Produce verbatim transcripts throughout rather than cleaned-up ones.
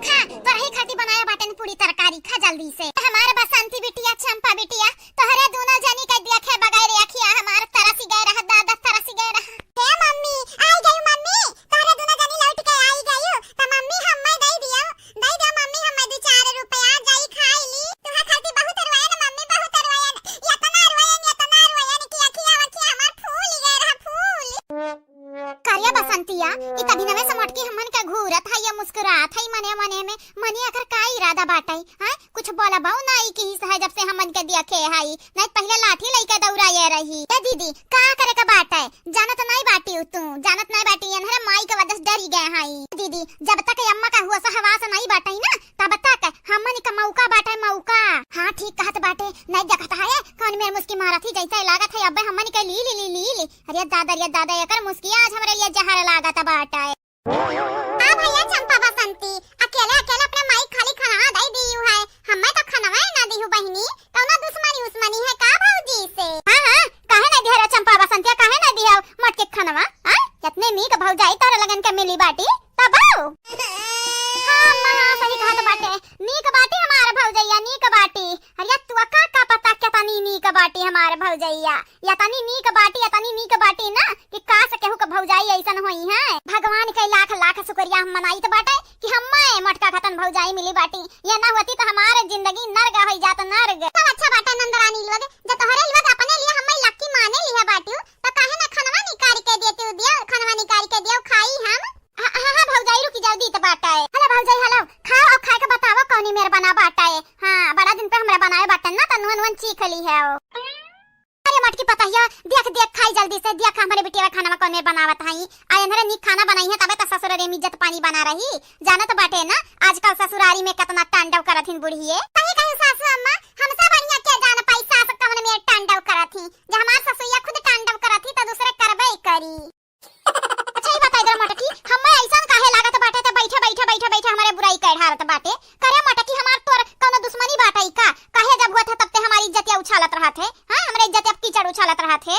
खा, तोरही खाती बनाया बाटेन पूरी तरकारी, खा जल्दी से। हमार बसंती बिटिया, चंपा बिटिया, तोहरे दूनो जनी के देखे बगैर अखिया हमार तरसी गए रहा, दादा तरसी गए रहा। हे मम्मी, आई गई मम्मी, तोहरे दूनो जनी लौट के आई गई, त मम्मी हम्मे दे दियो, दे दियो मम्मी हम्मे दो चार रुपया, जाई खाई ली। तोहरे खाती बहुत रोए न मम्मी, बहुत रोए न, इतना रोए न, इतना रोए न कि अखिया वखिया हमार फूल गए रहा, फूल। करिया बसंतिया, ई तभी नवे से मोटकी हमन के घूरत है, ये मुस्कुरात है मने मने में, मने एकर का इरादा बाटे, हाँ? कुछ बोलबौ नाई किहिस है जब से हमन के देखे है, नाई पहिले लाठी लइके दौड़ाए रही। ए दीदी, का करे के बाटे? जानत नाई बाटी तू, जानत नाई बाटी, एनहरे माई के वजह से डरी गए हई। दीदी, जब तक अम्मा का होश हवास नाई बाटे ना, तब तक हमन का मौका बाटे, मौका। हाँ, ठीक कहत बाटे, नाई देखत है, कौन मेर मुस्की मारत ही, जैसे लागत है, अबे हमन के ली, ली, ली, ली, ली। अरे दादा, अरे दादा, एकर मुस्किया आज हमरे लिए जहर लागत बाटे। का भैया चंपा बसंती, अकेले अकेले अपने माई खाली खाना दे दियू है, हमें तो खनवा ना दिहू बहिनी, कौनो दुश्मनी उस्मनी है का भौजी से? हाँ, हाँ, काहे ना दिया रे चंपा बसंतिया, काहे ना दिया मोटकी खनवा? हाँ, इतने नीक भौजाई तोरे लगन के मिली बाटी, तब आओ। हाँ, अम्मा, हाँ, सही कहत बाटे, नीक बाटी हमार भौजैया, नीक बाटी। अरे तू का, का पता केतनी नीक बाटी हमार भौजैया। यतनी नीक बाटी, यतनी नीक बाटी ना कि काश केहू के भौजाई ऐसन होई है। भगवान के लाख लाख शुक्रिया हम मनाइत बाटे कि हम्मे मोटका खतन भौजाई मिली बाटी। ये ना होती तो हमार जिंदगी नर्ग होई जात, नर्ग। सब अच्छा बाटे नंदरानी लोग, जब तोहरे लोग अपने लिए हम्मे लक्की माने लिहे बाटियो, तो काहे ना खनवा निकाल के देती दियो, खनवा निकाल के दियो, खाई हम। हाँ, हाँ, हाँ, भौजाई रुकी जल्दी तो बाटे। हेलो भौजाई, हेलो, खाओ और खाए के बताओ कौनी मेर बना बाटे। हाँ, बड़ा दिन पे हमरा बनाए बाटे ना, तो नुहन नुहन चीख ली है। अरे मोटकी पतहिया, देख, देख, खाई जल्दी से, देख हमरे बिटिया खाना में कौन में बनावत हई। आ एनहरे नीक खाना बनाई है, तबे तो ससुर रे में इज्जत पानी बना रही। जानत बाटे ना, आजकल ससुरारी में कितना तांडव करत हिन बुढ़िए। कहीं, कहीं सासू अम्मा, हमसे बढ़िया के जान पाई सास कौन में तांडव करत ही। जब हमार ससुइया खुद तांडव करत ही, तो दूसरे करबे करी। अच्छा, ई बताई दे मोटकी, हम्मे ऐसन काहे लागत बाटे, ते बैठे, बैठे, बैठे, बैठे हमरे बुराई कर ढारत बाटे? करे मोटकी, हमार तोर कौनो दुश्मनी बाटे का? काहे जब हुआ था तब ते हमारी इज्जतिया उछालत रहा थे, हाँ, हमरे इज्जतिया कीचड़ उछालत रहा थे।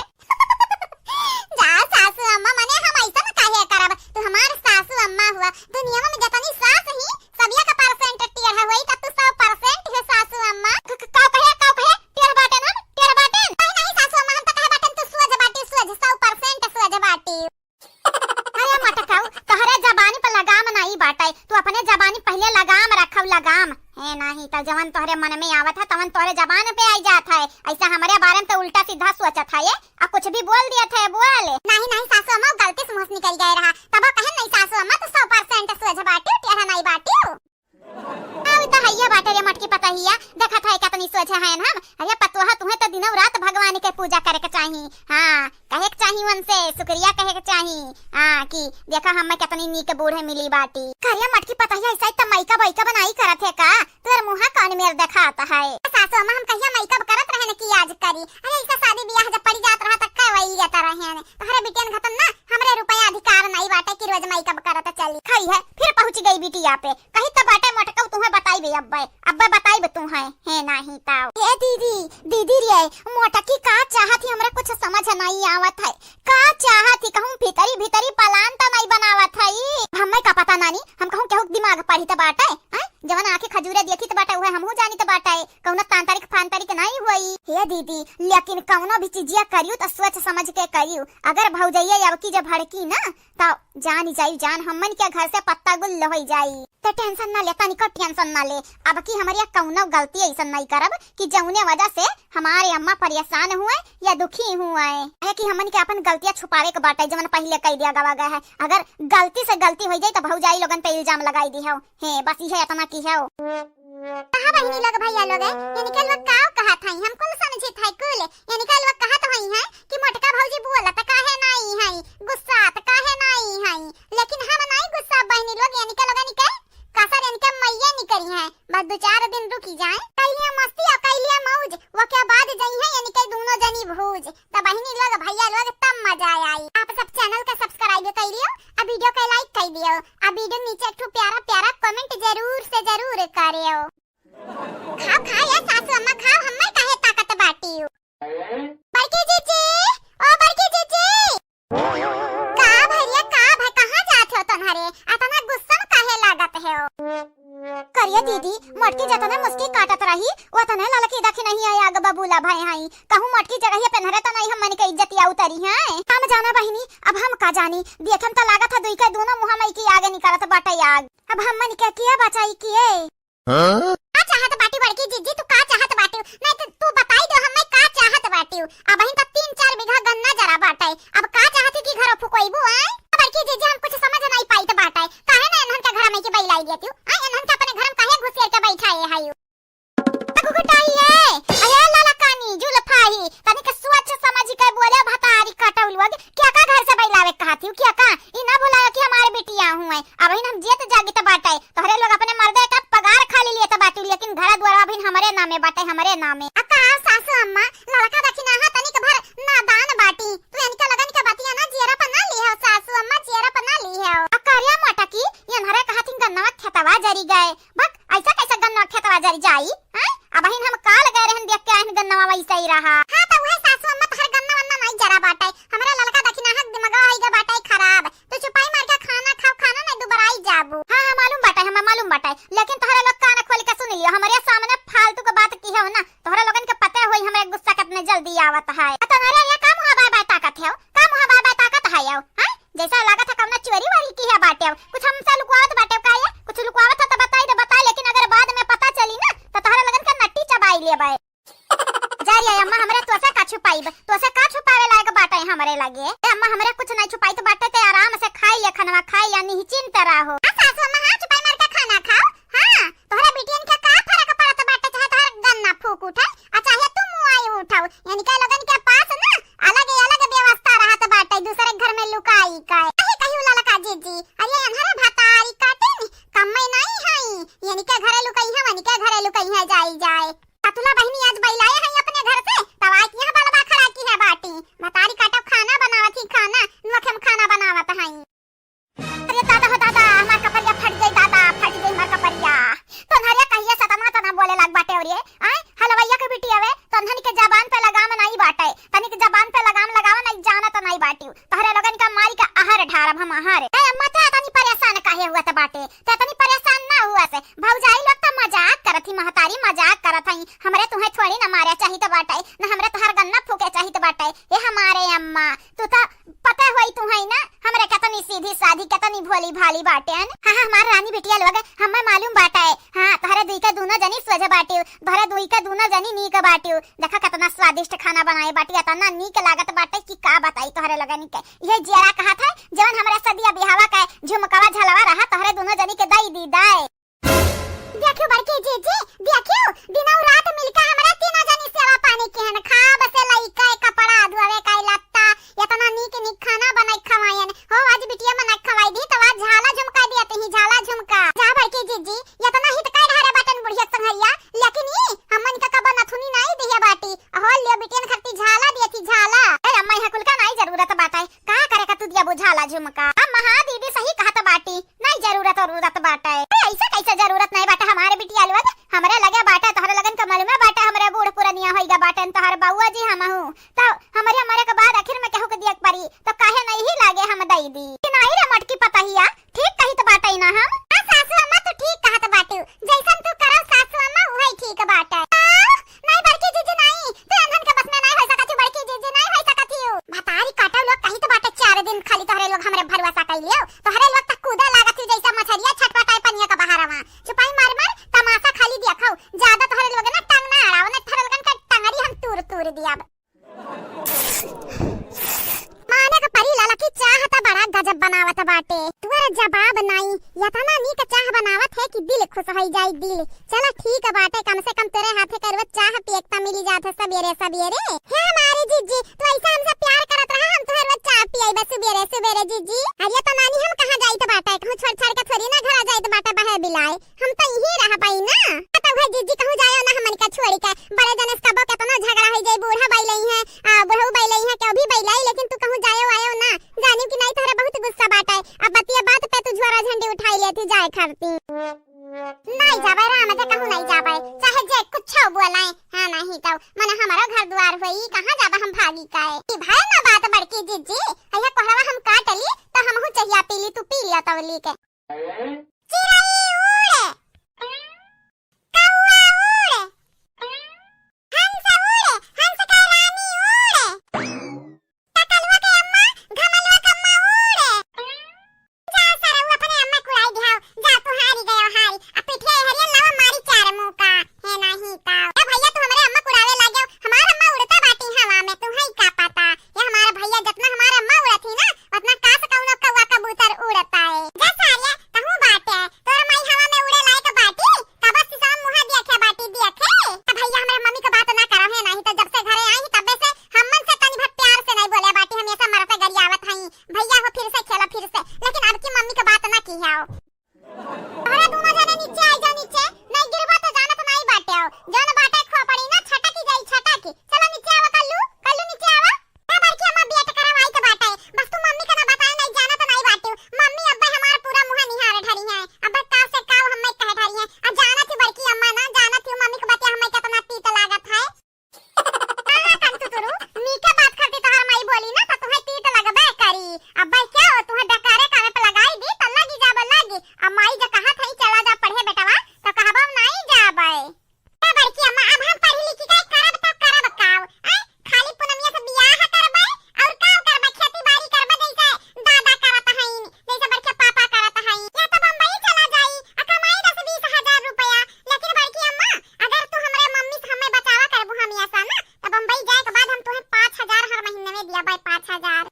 जा सासू अम्मा, मने हम ऐसन काहे करब? तू हमार सासू अम्मा हुआ, दुनिया में जतनी सास ही, सबिया का परसेंट टेढ़ा होई, त तू सौ परसेंट है सासू अम्मा। क-, क-, का कहे, का कहे? टेढ़ बाटे ना, टेढ़ बाटे। नहीं, नहीं सासू अम्मा, हम त कहे बाटे तू सोझ बाटी, सोझ, सौ परसेंट सोझ बाटी। अरे मटकाऊ, तोहरे जबानी पर लगाम नहीं बाटे, तू अपने जबानी पहिले लगाम रखव, लगाम। ए नाही त जवन तोहरे मन में आवत है, तवन तोहरे जबान पे आई जात है। ऐसा हमरे बारे में तो उल्टा सीधा सोचत है, ये आ कुछ भी बोल दिया थे, बोल। नहीं, नहीं सासू अम्मा, गलती से मुंह से निकल गए रहा, तब कहे नहीं सासू अम्मा, तू सौ परसेंट सोझ बाटी, टेढ़ा नहीं बाटी। अब तो हइया बाटे रे मोटकी पतहिया, देखत है कितनी सोझ है हम। अरे पतोह, तुहे तो दिनों रात भगवान के पूजा करे के चाही। हाँ, कहे के चाही उनसे, शुक्रिया कहे के चाही। हाँ, कि देखा हमें कितनी नीक बूढ़े मिली बाटी। करिया मोटकी पतहिया, ऐसा तो makeup वैकअप बनाई करत है का? तोर मुँह कौन मेर देखात है? सासू अम्मा, हम कहिया makeup करत रहे न कि आज करी? अरे ऐसा शादी ब्याह जब पड़ी जात रहा त का वही लेता रहे न। तोहरे बिटियन घतन ना, हमरे रुपया अधिकार नहीं बाटे कि रोज makeup करत चली। खई है, फिर पहुँच गई बिटिया पे। कही त बाटे मोटकऊ, तुहे बताइबे अब्बे, अब्बे बताइबे तुहे, हे नाही ताऊ। हे दीदी, दीदी रे, मोटकी का चाहत ही, हमरा कुछ समझ नहीं आवत है। का चाहत ही, कहूँ भीतरी भीतरी plan त नहीं बनावत है। हमें का पता नानी, हम कहूँ केहू दिमाग पढ़ी त बाटे, हैं? जवन आँखें खजूरे देखी त बाटे, उहे हमहू जानी त बाटे, कौनो तांत्रिक फांत्रिक नहीं हुई। हे दीदी, लेकिन कौनो भी चीजिया करियो त सोच समझ के करियो। अगर भौजैया अब की जब भड़की ना, त जानी जाई जान, हमन के घर से पत्ता गुल होई जाई। ते tension ना ले, तनिको tension ना ले। अब की हमरे कौनो गलती ऐसन नहीं करब कि जौने वजह से हमारे अम्मा परेशान हुए या दुखी हुए। काहे कि हमन के अपन गलतियाँ छुपावे के बाटे, जवन पहिले कई दिया गवा गया है। अगर गलती से गलती होई जाई त भौजाई लोगन पे इल्जाम लगाई दी हो। हे, बस इहे इतना की हो। कहा बहिनी लोग, भैया लोग, इनके लोग का कहत हई, हम कुल समझित है कुल। इनके लोग कहत हई हैं कि मोटका भौजी बोलत काहे नाई हई, गुस्सात काहे नाई हई, लेकिन हम नाई गुस्सा बहिनी लोग, इनके लोगन के कसर इनके मैया निकरी हैं। बस दो चार दिन रुकी जाए, कई लिया मस्ती और कई लिया मौज, वो के बाद जई हैं इनके दोनों जनी भूज। त बहिनी लोग, भैया लोग, तब मजा आई। आप सब channel का subscribe कर लियो, आ video का like कर दियो, आ video नीचे एक ठो प्यारा प्यारा comment जरूर से जरूर करियो। खाओ, खाओ, ए सासू अम्मा, खाओ, हम्मे काहे ताकत बाटियो? बड़की जीजी, ओ बड़की जीजी। का भैया, का भाई, कहाँ जात हो तुम्हारे? अतना गुस्सा में काहे लागत हो? ए दीदी, मोटकी जतने मुस्की काटत रही, ओतने ललकी दखिनहिया आग बबूला भए हई। कहूँ मोटकी जगहिया पेन्हरे त नहीं हमनी के इज्जतिया उतरी है। हम जाना बहिनी, अब हम का जानी, देखेम त लागत है दुई के दूनो मुँह मई की आगे निकलत बाटे आग। अब हमनी के किया बचाई किए? हाँ? का चाहत बाटी बड़की जिज्जी, तू का चाहत बाटी? नहीं तो तू बताई दो हमें का चाहत बाटी। अबहिन त तीन चार बीघा गन्ना जरा बाटे, अब का चाहत कि घरो फुकोइबू आए? बड़की जिज्जी, हम कुछ समझ नहीं पाइत बाटे, काहे ना इन्हन के घर में के बैलाई देती हूँ? आए, इन्हन के अपने घर में काहे घुसेर के बैठाए है यू? गुगुटाई है, अरे लाला कानी, जुल्फा ही, तनिक सोच समझ के बोले भतारी काटउ लोग, क्या का घर से बैलावे कहत हूँ, क्या का? ई ना भुलायो कि हमारे बिटिया हुए, अबहिन हम जियत जागित बाटे, तोहरे लोग अपने मर्दे का पगार खाली लेत बाटू, लेकिन घर द्वार अबहिन हमरे नामे बाटे, हमरे नामे। आ का सासू अम्मा, लड़का दखिनाहा तनिक भर नादान बाटी, तू इनका लगन के बतिया ना जियरा पर ना ली हो सासू अम्मा, जियरा पर ना ली हो। आ करिया मोटा की, ये हमारे कहत हिन गन्नवा खेतवा जरी गए, भक, ऐसा कैसा गन्नवा खेतवा जरी जाई, हैं? अबहिन हम काल गए रहन देख के आइन गन्नवा वैसे ही रहा। हाँ, तो उहे सासू अम्मा तोहर गन्ना वन्ना नहीं जरा बाटे, हमरे ललका दखिनाहा दिमागवा होई गा बाटे खराब, तू चुपाई मार के खाना खाओ, खाना नहीं दुबराई जाबू। हाँ, हाँ, मालूम बाटे, हमें मालूम बाटे, लेकिन तोहरे लोग कान खोल के सुन लियो, हमरे सामने फालतू के बात की हो ना, तोहरे लोगन के पता होई हमरे गुस्सा कितने जल्दी आवत है। आ तोहरे ये का मुँह बाय बाय ताकत है, का मुँह बाय बाय ताकत है यो, हैं? जैसा लागत है कौनो चोरी वारी की है बाटे, कुछ हमसे लुकवावत बाटे का ये? कुछ लुकवावत है तो बताई दे, बताई, लेकिन अगर बाद में पता चली ना तो तोहरे लोगन के नट्टी चबाई लेबे। जा रे अम्मा, हमरे तोसे का छुपाइब? तोसे का छुपावे लायक बाटे हमरे लगे? ए अम्मा, हमरे कुछ नहीं छुपाइत बाटे, ते आराम से खाई ले खनवा, खाई या निश्चिंत रहो। हाँ सासू अम्मा, हाँ, चुपाई मार के खाना खाओ। हाँ, तोहरे बिटियन के का फर्क पड़त बाटे, चाहे तोहर गन्ना फूक उठल, आ चाहे तू मुआई उठाओ। इनके लोगन के पास ना अलग अलग व्यवस्था रहत बाटे, दूसरे घर में लुकाई का। अरे कहियो ललका जीजी, अरे अनहरे भतारी काटे नी, कम्मे नहीं हई, इनके घरे लुकई है, इनके घरे लुकई है, जाई जाए। पतुला बहिनी आज बैलाए हैं अपने घर से, तब आके यहाँ बलबा खड़ा की है बाटी। भतारी काटो खाना बनावत ही खाना, नोखे में खाना बनावत हैं। अरे दादा हो दादा, हमार कपड़िया फट गई दादा, फट गई हमार कपड़िया। तो नरिया कहिए सतना तना बोले लग बाटे और ये, आय, हलवैया के बिटिया वे, तन्हन के जबान पे लगाम नहीं बाटे, तनिक जबान पे लगाम लगावा नहीं जानत नहीं बाटी। तोहरे लोगन का मारी का अहर ढारब हम अहर। ए अम्मा, ते तनी परेशान काहे हुआ त बाटे? ते तनी परेशान ना हुआ से। भौजाई लोग त मजाक करत ही, महतारी मजाक करत हई। हमरे तुहे थोड़ी ना मारे चाहित बाटे, ना हमरे तोहर गन्ना फूके चाहित बाटे। ए हमारे अम्मा, तू त पता होई तू है ना, हमरे केतनी सीधी साधी, केतनी भोली भाली बाटे हन। हाँ, हाँ, हमार रानी बिटिया लोग, हमें मालूम बाटे। हाँ, तोहरे दुई के दूनो जनी सोझ बाटिउ, तोहरे दुई के दूनो जनी नीक बाटिउ। देखा केतना स्वादिष्ट खाना बनाए बाटी, एतना नीक लागत बाटे कि का बताई तोहरे लोगन के। इहे जियरा कहत है, जवन हमरे सदिया बिहावा के झुमकवा झलवा रहा, तोहरे दुनो जनी के दई दी दाए। देखियो बड़की जीजी, देखियो, दिनौ रात मिलके हमरे तीनों जनी सेवा पानी किहन, खाब से लइके कपड़ा धोवे का लत्ता, एतना नीक नीक खाना बनाई खवायन। हो आज बिटिया मना खवाई दी, तो आज झाला झुमका दिया तही, झाला झुमका। जा बड़की जीजी, एतना हित का ढारे बाटन बुढ़िया संघरिया, लेकिन ई हमन का कबो नथुनी नाई दिहे बाटी। हो लियो बिटियन खरती झाला दिया थी, झाला। ए अम्मा, यहाँ कुल का नाई जरूरत बाटे, का करे का तू दिया बुझाला झुमका? अम्मा, हाँ दीदी सही कहत बाटी, नाई जरूरत जरूरत बाटे। ए, ऐसे कैसे जरूरत नाई बाटे हमारे बिटिया लोग? हमरे लगे बाटे, तोहरे लगन के मालूमे बाटे, हमरे बूढ़ पुरनिया होइगा बाटे, तोहर बउआ जी हमहू। तो हमरे मरे के बाद आखिर में केहू के दिए के परी, तो काहे नहीं लागे हम दई दी? कि नाई रे मोटकी पतहिया, ठीक कहित बाटे ना हम? हाँ सासू अम्मा, तू ठीक कहत बाटू, जैसन तू करब सासू अम्मा, उहे ठीक बाटे। आ, नहीं बड़की जीजी नहीं, तू अनहन के बस में नहीं होई सकत ही, बड़की जीजी नहीं होई सकत ही। भतारी काटो लोग कहित बाटे, चार दिन खाली तोहरे लोग हमरे भरोसा कइलियो, तोहरे लोग तक कूदे लागत ही जैसे मछरिया छटपटाए पनिया के बहारवा। चुपाई मार मार तमाशा खाली देखो, ज्यादा तोहरे लोग ना टंग ना अड़ाओ, नहीं तोहरे लोगन के टंगरी हम तूर तूर दियाब। माने के परी लाला की चाह त बड़ा गजब बनावत बाटे। तोर जवाब नाई, एतना नीक चाह बनावत है कि दिल खुश होई जाई दिल। चला ठीक बाटे, कम से कम तोरे हाथे के रोज चाह पिए के त मिली जात है सबेरे सबेरे। हे हमारे जीजी, तू ऐसा हमसे प्यार करत रहा, हम तोहर रोज चाह पियाई बस सबेरे सबेरे जीजी। अरे तो नानी हम कहाँ जाइत बाटे, कहूँ छोड़ छाड़ के थोड़ी ना घर आ जाइत बाटे बहे बिलाए। हम तो यहीं रह पाई ना। तो उहे जीजी कहूँ जायो ना हमन का छोड़ के। बड़े जने से कबो केतनो झगड़ा होई जाई, बूढ़ा बैलई है, आ, बुढ़ऊ बैलई है, केहू भी बैलाई, लेकिन तू कहूँ जायो आयो ना। जानियो कि नाई तोहरा बहुत गुस्सा बाटे। अब बतिया बात पे तू झोरा झंडी उठाई लेती जाए खरती। नाई जाबे राम दे कहूँ नाई जाबे, चाहे जे कुछ बोलाए। हाँ नहीं तो मने हमारो घर द्वार होई, कहाँ जाबे हम भागी काए। ई भाई ना बात बड़की जीजी, अइहा कोहरवा हम काट ली, तो हमहू चहिया पी ली, तू पी लिया तवली के। चिरई उड़े। आओ। तोहरा दोनों जने नीचे आई जाओ, नीचे। नहीं गिरबा तो जानत नहीं बाटे हो। जौन बाटे खोपड़ी ना छटकी जाई, छटकी। चलो नीचे आवा कल्लू, कल्लू नीचे आवा। ए बड़की अम्मा, बेट करवाई तो बाटे। बस तू मम्मी के ना बताए, नहीं जानत नहीं बाटे। मम्मी अब्बे हमार पूरा मुंह निहार ठरी है। अब्बे का से का हमें कह ठरी है। आ जानत ही बड़की अम्मा ना, जानत ही मम्मी के बतिया हमें कितना तीत लागत है। हाँ, हाँ, कंचू तुरु, मीके बात खातिर तोहार माई बोली ना, त तुहें तीत लगबे करी। अब्बे क्या हो, तुहें डकारे कामे पे लगाई दी, त लगी जाबे, लगी। अब माई जे कहत हई, "चला जा पढ़े बेटवा," त कहबो, "नाई जाबे।" ए बड़की अम्मा, अब हम पढ़ी लिखी के करब, त करब काव? आय, खाली पूनमिया से बियाह करबे, और का करबे? खेती बाड़ी करबे, जैसे दादा करत हईन, जैसे बड़के पापा करत हईन। या तो बम्बई चला जाई, आ कमाई दस बीस हजार रुपया। लेकिन बड़की अम्मा, अगर तू हमरे मम्मी से हमें बचावा करबू हमेशा ना, त बम्बई जाए के बाद हम तुहें पाँच हजार हर महीने में दिया बाय, पाँच हजार।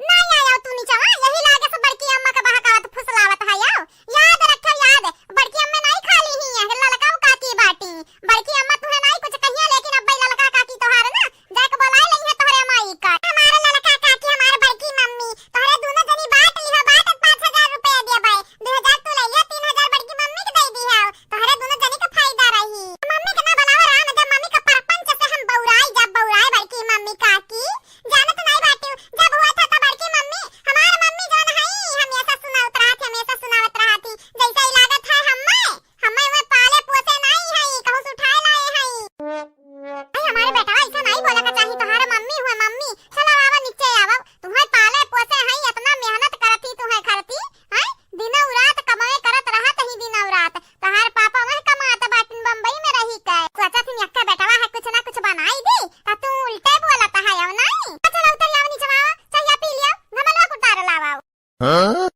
नहीं आयो तू नीचवा, यही लागे से बड़की अम्मा के बहकावत फुसलावत है। आओ, याद रखे, याद, बड़की अम्मा नहीं खाली ही है, ललका काकी बाटी। बड़की अम्मा तुहें नहीं कुछ कहिया, लेकिन अब ललका काकी तोहार ना जाके बोलाए लई है तोहरे माई का। हमारे ललका काकी, हमारे बड़की मम्मी, तोहरे दोनों जनी बांट लिहो, बांट पाँच हजार रुपया दिया बाय। दो हजार तू ले लिया, तीन हजार बड़की मम्मी के दे दी है, तोहरे दोनों जनी का फायदा रही। मम्मी के ना बुलावा राम, जब मम्मी का परपंच से हम बौराई, जब बौराए बड़की मम्मी काकी, जानत नहीं बाटू, जब हुआ था तो बड़की मम्मी, हमार मम्मी जौन हई, हमेशा सुनावत रहत, हमेशा सुनावत रहत ही, जैसे ही लागत है हम्मे, हम्मे उहे पाले पोसे नाई हई, कहूँ से उठाए लाए हई। अरे हमारे बेटवा ऐसा नहीं बोला का चाही, तोहार मम्मी हुए मम्मी। चलो आवा नीचे आवा, तुम्हें पाले पोसे हई, इतना मेहनत करत ही तुम्हें करती, हैं? दिनौ रात कमाए करत रहत ही दिनौ रात। तोहार पापा वह कमात बाटिन बम्बई में रही के। सोचत ही यक्का बेटवा है कुछ ना कुछ बनाई दी, त तू उल्टे बोलत है अब नहीं। चलो उतर आवा नीचे आवा, चाय पी लिया, घमलवा उतार लावा। हाँ?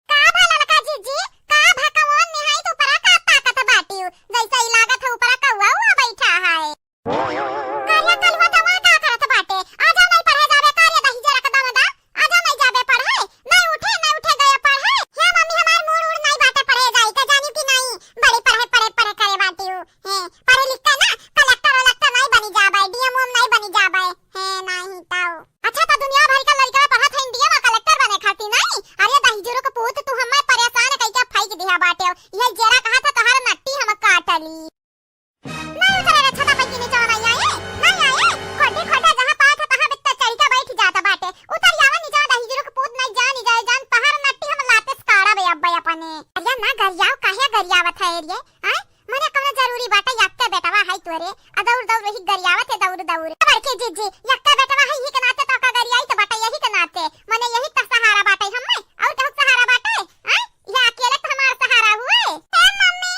का भा ललका जीजी, का भा कवन निहाई तू ऊपरा का ताकत बाटिउ? जैसे ही लागत है ऊपरा कौआ हुआ बैठा है। करिया कलुआ तवा का करत बाटे? आजा नहीं पढ़े जाबे, करिया दही जरा कदम दा। आजा नहीं जाबे पढ़े। नहीं उठे, नहीं उठे गया पढ़े। हे मम्मी हमार मूड उड़ नहीं बाटे पढ़े जाई के, जानी कि नहीं? बड़ी पढ़े, पढ़े, पढ़े करे बाटिउ। हे, पढ़े लिख के ना कलेक्टर वलेक्टर नहीं बनी जाबे, डीएम ओम नहीं बनी जाबे। हे, नहीं ताऊ। अच्छा, त दुनिया भर का लड़का पढ़त है डीएम और कलेक्टर बने खातिर नहीं? अरे दहिजरू के पूत, तू हमें परेशान कइके फेंक दिया बाटे। ये जेरा कहा था तोहार नट्टी हम काट ली। नहीं उतरे रे छता पैकी नीचे नहीं आए, नहीं आए। खोटी खोटा जहाँ पाए था तहाँ बित्ते चढ़ के बैठ जाता बाटे। उतर आवा नीचे दहिजरू के पूत, नहीं जान ही जाए जान, तोहार नट्टी हम लाते से काढ़ा बे अब्बे अपने। अरे ना गरियाव, काहे गरियावत है रे? आए? मने कौनो जरूरी बाटे, यक्के बेटवा है तोरे, आ दौड़ दौड़ वही गरियावत है, दौड़ दौड़। बड़के जीजी, यक्के बेटवा है, यही के नाते तो का गरियाई तो बाटे, यही के नाते, मने यही तो सहारा बाटे हम्मे, और कहूँ सहारा बाटे, हैं? यह अकेले तो हमार सहारा हुए। हे मम्मी,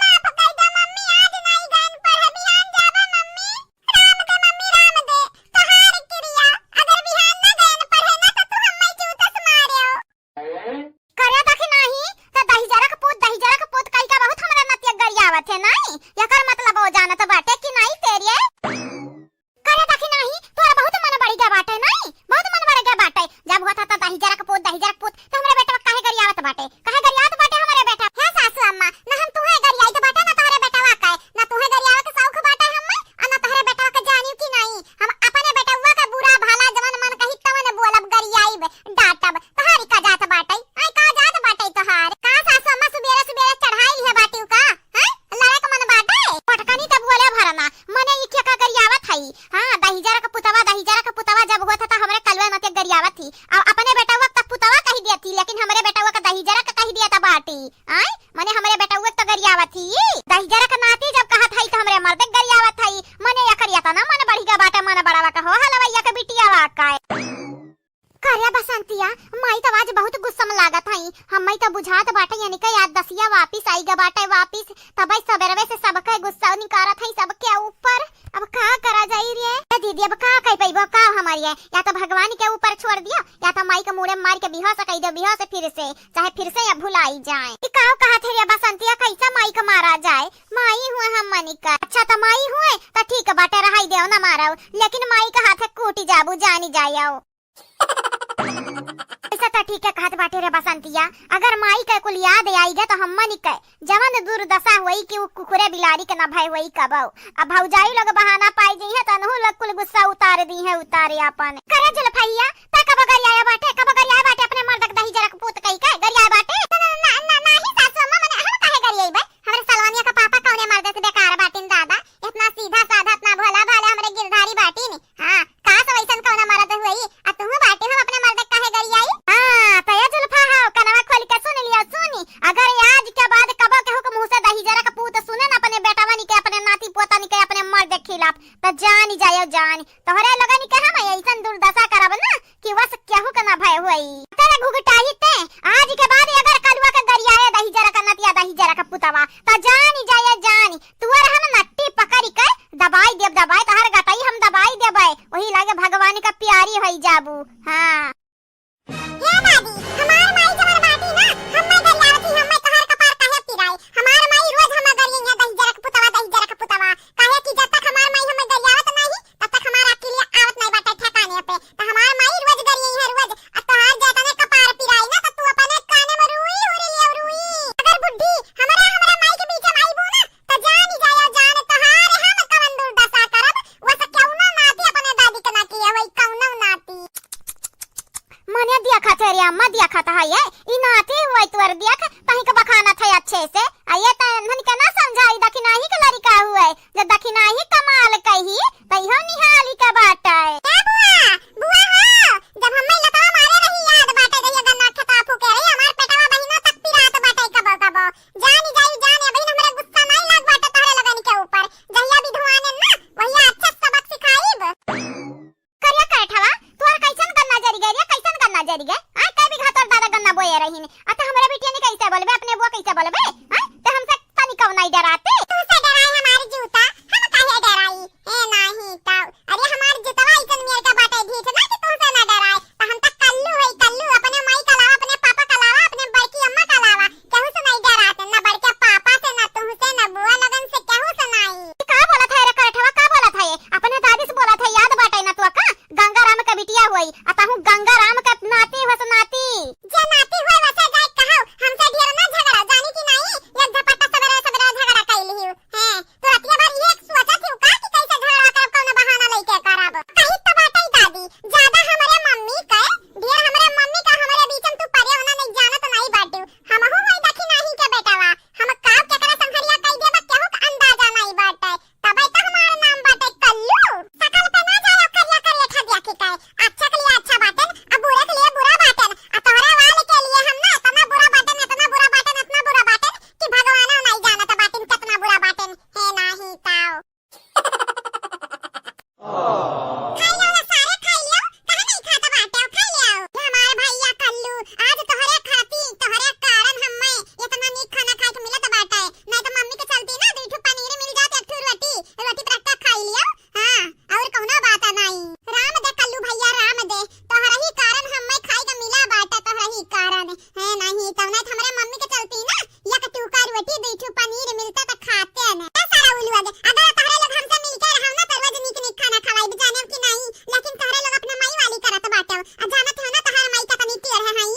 माफ कर दे मम्मी, आज नहीं गए पढ़े, बिहान जाबे मम्मी। राम दे मम्मी, राम दे, तोहार किरिया, अगर बिहान ना गए पढ़े ना तो तू हम्मे जूता से मारे हो। करे देखी नाही, त दहिजरा के पूत, दहिजरा के पूत कहि के बहुत हमरा नतिया गरियावत है, नाही? एकर मतलब वो जानत बाटे कि नाही तेरे? करे देखी नाही, तोरा बहुत मन बढ़ गया बाटे, नाही? बहुत मन बढ़ गया बाटे। जब होत है त दहिजरा के पूत, दहिजरा के पूत, त हमरे बेटवा काहे गरियावत बाटे? काहे गरियावत बाटे हमरे बेटा? हे सासू अम्मा, ना हम तुहे गरियाई त बाटे, ना तोहरे बेटवा काहे, ना तुहे गरियावे के शौक बाटे हम्मे, आ ना तोहरे बेटवा के जानियो कि नाही। हम अपने बेटवा के बुरा भला जवन मन कही तवन बोलब, गरियाइब, डांटब। तोहारी का जात बाटै? आय का जात बाटै तोहार? का सासु अम्मा सुबेरे सुबेरे चढ़ाई लिहे बाटिउ का? हैं? लड़े के मन बाटै? पटकनी त बोले भरना, मने ई के का गरियावत हई? हाँ, दहिजरा के पुतवा, दहिजरा के पुतवा जब होत ह त हमरे कलवे मते गरियावत ही। अब अपने बेटवा के त पुतवा कहि दियत ही, लेकिन हमरे बेटवा के दहिजरा के कहि दियत बाटी। आय? मने हमरे बेटवा के त गरियावत ही। दहिजरा के नाती जब कहत हई त हमरे मर्दे के गरियावत हई। मने एकर एतना मन बढ़ि गा बाटै, मन बड़वा का हो हलवैया के बिटिया वा का। करे बसंतिया, माई त आज बहुत गुस्सा में लागत हई। हम्मे त बुझात बाटे, यानी के याद दसिया वापिस आई गा बाटे वापिस। तबे सबेरवे से सबके गुस्सा निकारत हई सबके ऊपर। अब का करा जाई रे? ए दीदी, अब का कह पइबो का हमारी है? या त भगवान के ऊपर छोड़ दियो, या त माई के मुड़े मार के बेहोश कइ दो, बेहोश फिर से, चाहे फिर से अब भुलाई जाए। ई का कहत है रे बसंतिया, कैसे माई के मारा जाए? माई हुए हम मनी का। अच्छा त माई हुए त ठीक बाटे, रहाई देव ना मारव, लेकिन माई के हाथ कूटी जाबू, जानी जायव। ऐसा त ठीक है कहत बाटे रे बसंतिया, अगर माई के कुल याद आई गे त हम मनी के जवन दुर्दशा होई कि उ कुकुरे बिलारी के ना भय होई कबो। अब भौजाई लोग बहाना पाई जइहे त अनहु लोग कुल गुस्सा उतार दीहे, उतारे अपन। करे जुल्फैया, त कब गरियाया बाटे, कब गरियाया बाटे अपने पई। तेरे घुघटाई ते, आज के बाद अगर कलुआ के गरियाए दहिजरा का नतिया दहिजरा का पुतवा, त जानी जाए जानी, तुअर हम नट्टी पकड़ी के दबाई देब, दबाई, तोहर गटई हम दबाई देबे, वही लागे भगवान का प्यारी होई जाबू। हाँ। हे दादी, हमार माई जवन बाटी ना, हम्मे गरियावत ही, हम्मे तोहर कपार काहे पिराई? हमार माई रोज हम्मे गरियई है, दहिजरा के पुतवा, दहिजरा के पुतवा। काहे कि जब तक हमार माई हम्मे गरियावत नाही, तब तक हमार अकिलिया आवत नाही बाटे ठिकाने पे। त हमार माई रोज गरियई है, रोज। आ तोहार जे तने कपार पिराई ना, त तू अपने काने में रुई हुरी ले रुई। अगर बुढ़ी हमरा, हमरा माई के बीच में आईबू ना, त जानी जाया जान तोहार हम कवन दुर्दशा करब। वस कौनो नाती अपने दादी के ना किया होई, कौनो नाती। मने देखत है रे अम्मा, देखत है ये, ई नाती हुआ तोर देख, तहीं के बखानत है अच्छे से। आ ये त इन्हन के ना समझाई, दखिनाही के लड़िका हुए, जब दखिनाही कमाल कही, त इहो निहाली के बाटे। ए बुआ, बुआ हो, जब हम्मे लतवा मारे रही याद बाटे, जहिया गन्ना खेतवा फूके रही, हमार पेटवा बहिनो तक पिरात बाटे कबो कबो। जानी जाई जान, अबहिन हमरे गुस्सा नाई लाग बाटे तोहरे लगन के ऊपर। जहिया विधवाने ना, वहिया अच्छा सबक सिखाइब। करिया कैठवा, तोहर कैसन गन्ना जरि गए रे, कैसन गन्ना जरि गए? आय, कै बीघा तोर दादा गन्ना बोए रहीन? आ त हमरे बिटिया ने कैसे बोलबे, अपने बुआ कैसे बोलबे? आय, त हमसे तनिकौ नाई डराते? तुमसे डराए हमार जूता, हम काहे डराई? ए नाही त, अरे हमार जूतवा ऐसन मेर का बाटे ढीठ ना कि तुमसे ना डराए। त हम त कल्लू है, कल्लू, अपने माई का अलावा, अपने पापा का अलावा, अपने बड़की अम्मा का अलावा केहू से नाई डराते, ना बड़के पापा से, ना तुमसे, ना बुआ लगन से, केहू से नाई। ई का बोलत है रे करठवा, का बोलत है? अपने दादी से बोलत है, याद बाटे ना तोका? गंगाराम के बिटिया हुई, आ तहूँ गंगाराम के नाती हुआ से नाती। जे नाती हुए वसे जाए कहो, हमसे ढेर ना झगड़ा, जानी कि नाई? एक झपट्टा सबेरे सबेरे झगड़ा कइली ही। हैं, तो रतिया भर ये सोचत ही का कि कैसे झगड़ा करब, कौनो बहाना लेके करब। कही तो बाटे दादी, ज्यादा हमरे मम्मी के, ढेर हमरे मम्मी का हमरे बीच में तू परे होना नहीं जानत नहीं बाटू। हमहू वही दखिनाही के बेटवा, हम का केकरा संघरिया कई देबा, केहू के अंदाजा नाई बाटे। तबे त हमार नाम बाटे कल्लू। सकल पे ना जाओ करिया करिया ठगिया की कहे। अच्छा के लिए अच्छा बाटेन, आ बुरा के लिए बुरा बाटेन। आ तोहरे वाले के लिए हम ना इतना बुरा बाटेन, इतना बुरा बाटेन, इतना बुरा बाटेन कि भगवानो नाई जानत बाटेन कितना बुरा बाटेन। हे नाही ताओ। खाई लो ना सारे, खाई लो। काहे नहीं खाता बाटे? खाई लो। ये हमार भैया कल्लू, आज तोहरे खाती, तोहरे कारण हम्मे इतना नीक खाना खाए के मिलत बाटे। नहीं तो मम्मी के चलती ना दुई ठो पनीर मिल जात, एक ठो रोटी, रोटी पर रखा खाई लियो। हाँ, और कौनो बात नहीं। राम दे कल्लू भैया, राम दे। तोहरे ही कारण हम्मे खाए के मिला बाटे, तोहरे ही कारण। है नहीं, तब नहीं तो हमरे मम्मी के चलती ना एक टूका रोटी, दुई ठू पनीर मिलता त खाते न। ए सारा उलुआ दे, अगर तोहरे लोग हमसे मिलके रहव ना, त रोज नीक नीक खाना खवाइब, जानेव कि नाई? लेकिन तोहरे लोग अपने माई वाली करत बाटेव। आ जानत हो ना, तोहार माई कतनी टेढ़ है, हई।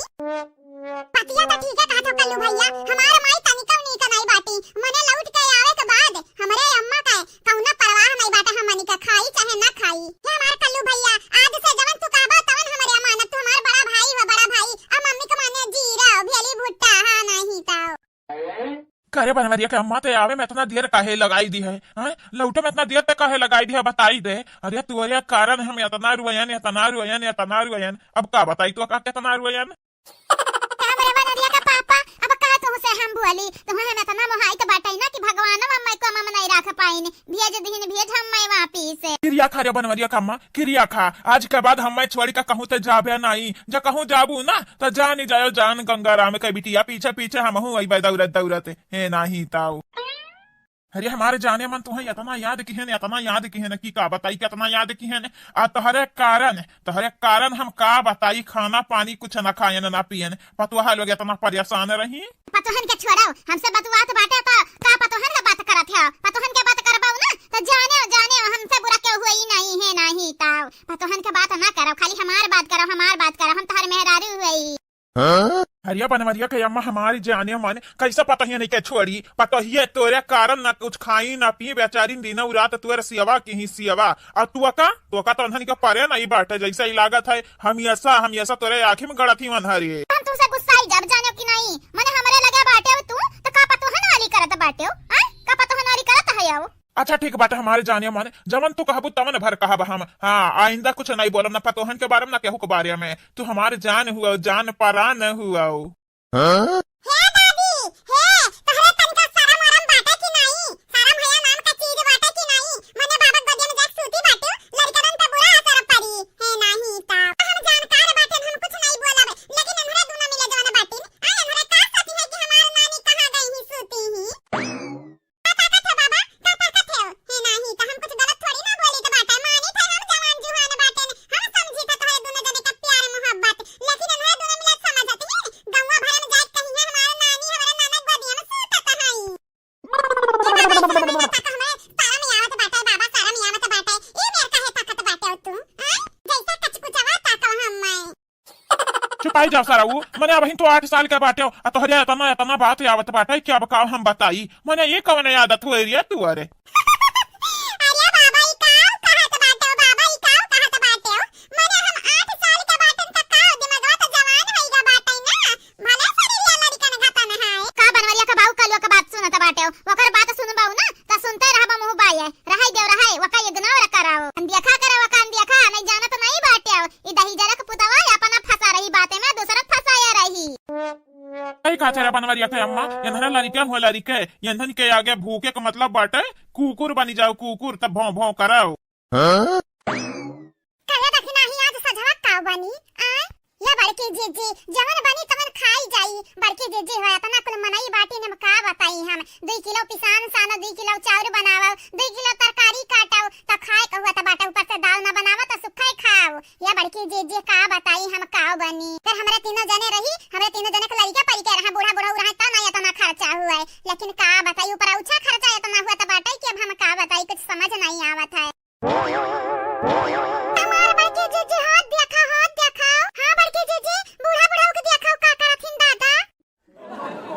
बतिया त ठीके कहत हो कल्लू भैया, हमार माई तनिको नीक नाई बाटी। मने लौट के आवे के बाद हमरे अम्मा के कौनो परवाह नाई बाटे, हमनी के खाई चाहे ना खाई। हे हमार कल्लू भैया, आज से जवन तू कहबा तवन हमरे मानब, तू हमार बड़ा भाई हो, बड़ा भाई। आ मम्मी के माने जीरा, भेली भुट्टा, हाँ नहीं तो। करे बनवरिया के अम्मा, ते आवे में इतना देर काहे लगाई दी है, हैं? लौटे में इतना देर ते काहे लगाई दी है, बताई दे। अरे तोरे कारण हम इतना रुआयन, इतना रुआयन, इतना रुआयन। अब का बताई तो का कितना रुआयन? का रे बनवरिया का पापा, अब का तुहसे हम बोली? तुहे हम इतना मोहाइत बाटई ना कि भगवानो अम्मा को हम नहीं रख पाइन। भेज दिहिन, भेज हम मैं वापिस। किरिया खा रे बनवरिया का अम्मा, किरिया खा। आज के बाद हम मैं छोड़ी का कहूँ ते जाबे नहीं। जा कहूँ जाबू ना, त जानी जायो जान गंगाराम के बिटिया पीछे पीछे हमहू अइबे दौड़त दौड़त। हे नाही ताऊ। अरे हमारे जाने मन तुहे इतना याद किहेन, इतना याद किहेन कि का बताई, कितना याद किहेन। आ तोहरे कारण, तोहरे कारण हम का बताई, खाना पानी कुछ ना खाएन ना पिएन। पतोहा लोग इतना परेशान रही। पतोहन के छोड़ो, हमसे बतुआत बाटे त का पतोहन के बात करत है? पतोहन के बात करबाऊ ना त जाने, जाने हमसे बुरा केहू हुई नहीं है, नाही ताऊ। पतोहन के बात ना करो, खाली हमार बात करो, हमार बात करो, हम तोहर मेहरारू हुई। हाँ? अरे बनवरिया के अम्मा, हमारी जाने मन कैसे पतोहिया नहीं के छोड़ी? पतोहिया तोरे कारण ना कुछ खाई ना पी, बेचारी दिनों रात तोरे सेवा की ही सेवा। और तू का, तू का तो उन्हन के परे नहीं बाटे, जैसे ही लागत है हमेशा, हमेशा तोरे आँखी में गड़त ही मन हरी। हम तुमसे गुस्साई जब जाने कि नहीं, मने हमरे लगे बाटे हो तू, तो का पतोहन वाली करत बाटे हो? आय? का पतोहन वाली करत है हो? अच्छा ठीक बाटे हमारे जाने मन, जवन तू कहबू तवन भर कहब हम। हाँ, आइंदा कुछ नहीं बोलब, ना पतोहन के बारे में, ना केहू के बारे में। तू हमारे जान हुआ, जान परान हुआ। हाँ? हे दादी, हे, तोहरे तनका शरम वरम बाटे कि नाई? शरम हया नाम का चीज बाटे कि नाई? मने बाबा गोदिया में जाके सूती बाटू, लड़कन पे बुरा असर पड़ी। हे नाही ता। हम जानकार बाटे, हम कुछ नहीं बोलब। चुपाई जाव सरऊ, मने अबहिन तो आठ साल के बाटेउ, आ तोहरे एतना, एतना बात आवत बाटे कि अब का हम बताई, मने ई कवन आदत होइ रे तू, अरे। अरे बाबा, ई काउ कहत बाटेउ बाबा, ई काउ कहत बाटेउ? मने हम आठ साल के बाटेन त काउ, दिमगवा त जवान होइगा बाटे ना, भले शरीरिया लड़िकन घतन है। का बनवरिया का बाऊ, कलुआ का बात सुनत बाटेउ, ओकर बात सुनबाऊ ना, त सुनते रहबा मुँह बाये, रहै देउ रहै, ओका ignore कराओ। अनदियखा करे ओका अनदियखा, नहीं जानत नहीं बाटेउ, ई दहिजरक पुतवा अपना फंसा रही बाते में, दूसरक फंसाया रही। कई कहत रहे बनवरिया के अम्मा, एन्हरे लड़िके हुए लड़िके, एन्हन के आगे भूके के मतलब बाटे, कुकुर बनी जाओ कुकुर, तब भौं भौं कराओ। हाँ? कहे देखी नाही आज सजवा का बनी, आय? या बड़की जीजी, जवन बनी तवन खाई जाई। बड़की जीजी हो, एतना कुल मनई बाटी, हम का बताई हम। दुई किलो पिसान सानो, दुई किलो चाउर बनावो, दुई किलो तरकारी काटो, त खाए के हुआ त बाटे, ऊपर से दाल ना बनावो त सुखा ही खाओ। या बड़की जीजी का बताई हम काव बनी। फिर हमरे तीनों जने रही, हमरे तीनों जने के लड़िके पड़िके रहा, बूढ़ा बूढ़ा रहा, त ना एतना खर्चा हुआ है। लेकिन का बताई, ऊपर औछा खर्चा एतना हुआ त बाटे कि अब हम का बताई, कुछ समझ नहीं आवत है। हमार बड़की जीजी, हाथ देखा, हाथ देखा। हाँ बड़की जीजी, बूढ़ा बुढ़ऊ के देखा का करथिन दादा।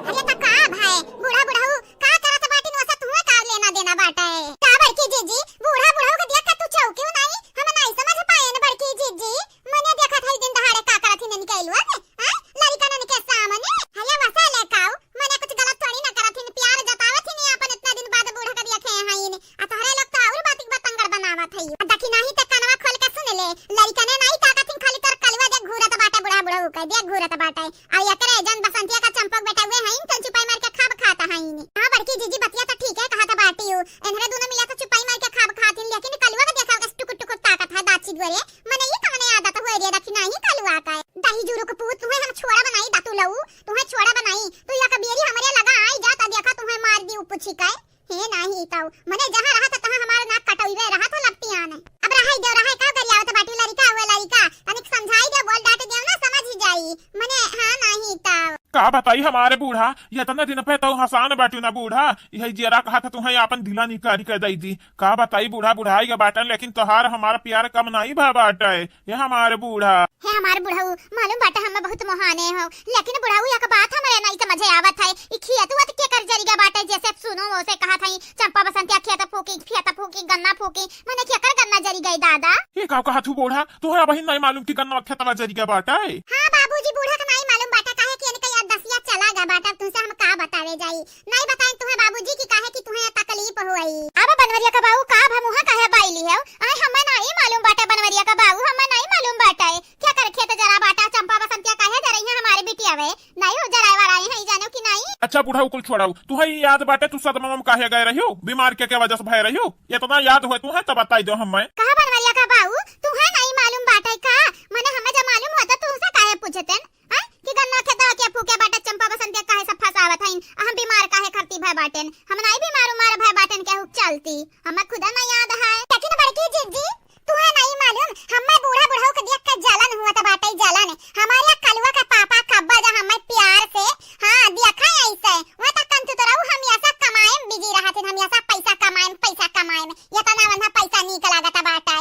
अरे त का भाई, बूढ़ा बुढ़ऊ का करत बाटिन, ओसे तुहे का लेना देना बाटे? का बड़की जीजी, बूढ़ा बुढ़ऊ के देख के तू चौकियो नाही? हम नाही समझ पाएन बड़की जीजी। मने देखत हई दिन दहाड़े का करत ही ननी कैलुआ ने, आय? लड़िकनन के सामने। हया वसा ले काऊ, मने कुछ गलत थोड़ी ना करत हिन, प्यार जतावत हिन, अपन इतना दिन बाद बूढ़ा के देखे हईन। आ तोहरे लोग तो और बातिक बतंगड़ बनावत हई। आ देखी नाही ते कनवा खोल के सुन ले, लड़िकने नाही ताकत हिन, खाली तोर कलुआ देख घूरत बाटे, बूढ़ा बुढ़ऊ के देख घूरत बाटे। आ एकरे जन बसंतिया का चंपक बेटा हुए हईन, तन चुपाई मार के खाब खाता हईन। हाँ बड़की जीजी बतिया तो ठीक है कहत बाटी हूँ, एनहरे दोनों मिला तो चुपाई मार के खाब खातिन, लेकिन कलुआ के देखा के टुकुर टुकुर ताकत है दाची दुआरे। मने ई कवने आदत हुए रे दखिनाही कलुआ का? दही जुरुक पूत, तुहे हम छोड़ा बनाई दातू लऊ, तुहे छोड़ा बनाई। तू या कबीरी हमरे लगा आई जा त देखा तुहे मार दी उपुछी का। हे नाही ताऊ, मने जहाँ रहा था तहाँ हमार नाक कटौइबे रहा था लपटियान। अब रहाई देव रहाई का करी आवत बाटी लड़िका हुए लड़िका, तनिक समझाई देव बोल डांट देव ना समझ ही जाई। मने हाँ नाही ताऊ। का बताई हमारे बूढ़ा, एतना दिन पे तू हसान बाटू ना बूढ़ा, यही जियरा कहा था तुहे आपन दिला निकाली के दई दी। का बताई बूढ़ा, बुढ़ाई के बाटन, लेकिन तोहार हमार प्यार कम नाई भा बाटे। हे हमार बूढ़ा। हे हमार बुढ़ऊ, मालूम बाटे हमें बहुत मोहाने हो, लेकिन बुढ़ऊ एक बात हमरे नाई समझे आवत है, ई खेत वत केकर जरिया बाटे, जैसे सुनो वैसे कहत हई, चंपा बसंतिया खेत फूकी, खेत फूकी, गन्ना फूकी, मने केकर गन्ना जरी गई दादा? ये का कहत हूँ बूढ़ा, तोहरा बहिन नाई मालूम कि गन्ना खेतवा जरिया बाटे? हाँ बाबूजी, बूढ़ा के नाई मालूम बाटे, काहे कि इनका याददाश्तिया चला गया बाटे, तुमसे हम का बतावे जाई। नाई बताएन तुहे बाबूजी कि काहे कि तुहे तकलीफ होई। अब बनवरिया का बाऊ का अब हम उहाँ काहे बाइली है? आय हमें नाई मालूम बाटे बनवरिया का बाऊ, हमें नाई मालूम बाटे। केकर खेत जरा बाटे, चंपा बसंतिया काहे जरई है हमारे बिटिया वे? नाई हो जराए वाला है, जानो कि नाई? अच्छा बुढ़ऊ कुल छोड़ाऊ, तुहे ई याद बाटे तू सदमा में काहे गए रहियो? बीमार के, के वजह से भय रहियो? एतना याद होए तुहे तो बताई दो हमें। कहा बनवरिया का बाऊ, तुहे नाई मालूम बाटे का? मने हमें जब मालूम होता तुमसे काहे पूछतेन? हैं? कि गन्ना खेतवा के फूके बाटे चंपा बसंतिया काहे सब फंसावत हईन? आ हम बीमार काहे खरती भय बाटेन? हम नाई बीमार उमार भय बाटेन केहू चलती। हमें खुदा ना याद है। लेकिन बड़की जीजी, तुहे नाई मालूम, हमें बूढ़ा बुढ़ऊ के देख के जलन हुआ त बाटे जलन। हमारे कलुआ के पापा कब्बा जा हमें प्यार से, हाँ, देखा ऐसे। वह तक कंतु तो रहू, हम ऐसा कमाएम बिजी रहत हन, हम ऐसा पैसा कमाएम, पैसा कमाएम। एतना वन्हा पैसा नीक लागत बाटे।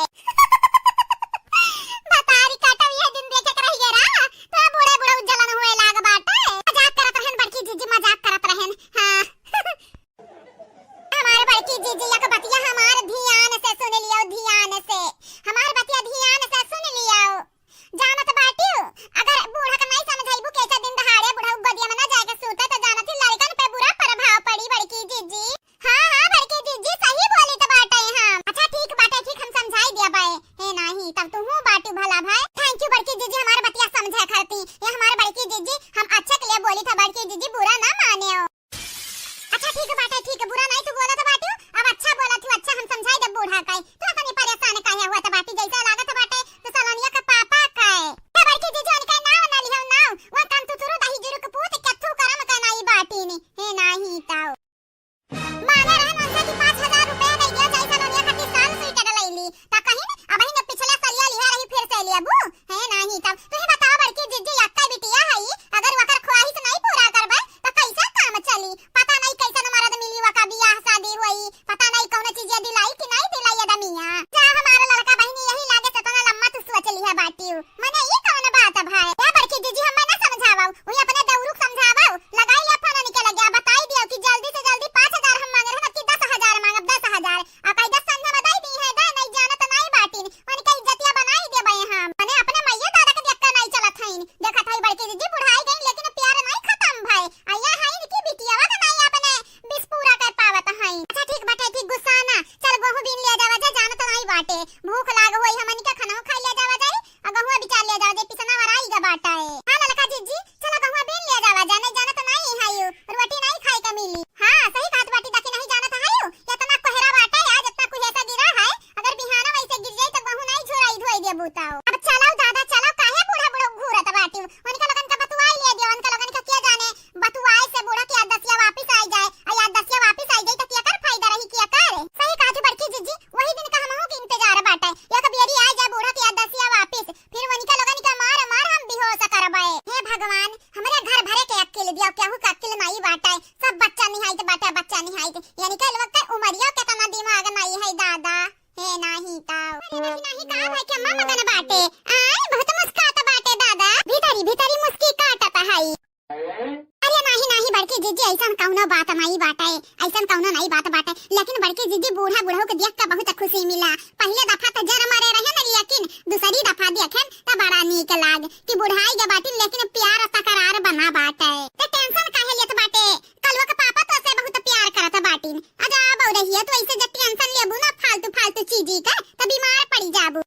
बतारी काटब ये दिन देखे के रहिए रा, तो बूढ़े बूढ़े जलन हुए लाग बाटे। मजाक करत रहन बड़की जीजी, मजाक करत रहन। हाँ। हमार बड़की जीजी एक बतिया हमार ध्यान से सुन लियो, ध्यान से। हमार बतिया ध्यान से सुन लियो। जानत बाटियो, अगर बूढ़ा के नहीं समझाइबू कि ऐसा दिन दहाड़े बूढ़ा गोदिया में ना जाके सूते तो जानत ही लड़कन पे बुरा प्रभाव पड़ी बड़की जीजी। हाँ, हाँ, बड़की जीजी, सही बोली तो बाटे हम। अच्छा, ठीक बाटे, ठीक, हम समझाई दिया बाए। हे नाही, तब तू हूँ बाटू भला भाई। Thank you बड़की जीजी, हमारे बतिया समझे खाती। ये हमारे बड़की जीजी, हम अच्छे के लिए बोली था बड़की जीजी, बुरा ना माने हो। अच्छा, ठीक बाटे, ठीक, बुरा नहीं तू बोलत बाटू, अब अच्छा बोलत हूँ, अच्छा हम समझाई देब बूढ़ा का। तू इतनी परेशान काहे हुआ त बाटी, जैसे लागत बाटे तो सलोनिया का पापा का है। ए बड़की जीजी, उनका नाव ना लिहो, नाव। वो कंतु तुरु दही जुरु के पूत, केथू करम का नाई बाटी ने। हे नाही ताऊ। मांगे रहन उनसे कि पाँच हजार रुपया दे दिया, जैसे लोनिया खातिर साल स्वेटर लैली। त कहीं न, अब ही न पिछला सलिया लिहा रही, फिर से लिया बू। हे नाही तब। तू ही बताओ बड़की जीजी, अक्का बिटिया हई, अगर वकर ख्वाहिश नहीं पूरा बाटिन, लेकिन प्यार तकरार बना बाटे। ते tension काहे लेत बाटे? कलुआ के पापा तोसे बहुत प्यार करत बाटिन। आ जा बउरहिया, तू ऐसे जे tension लेबू ना फालतू फालतू चीजी के, त बीमार पड़ी जाबू।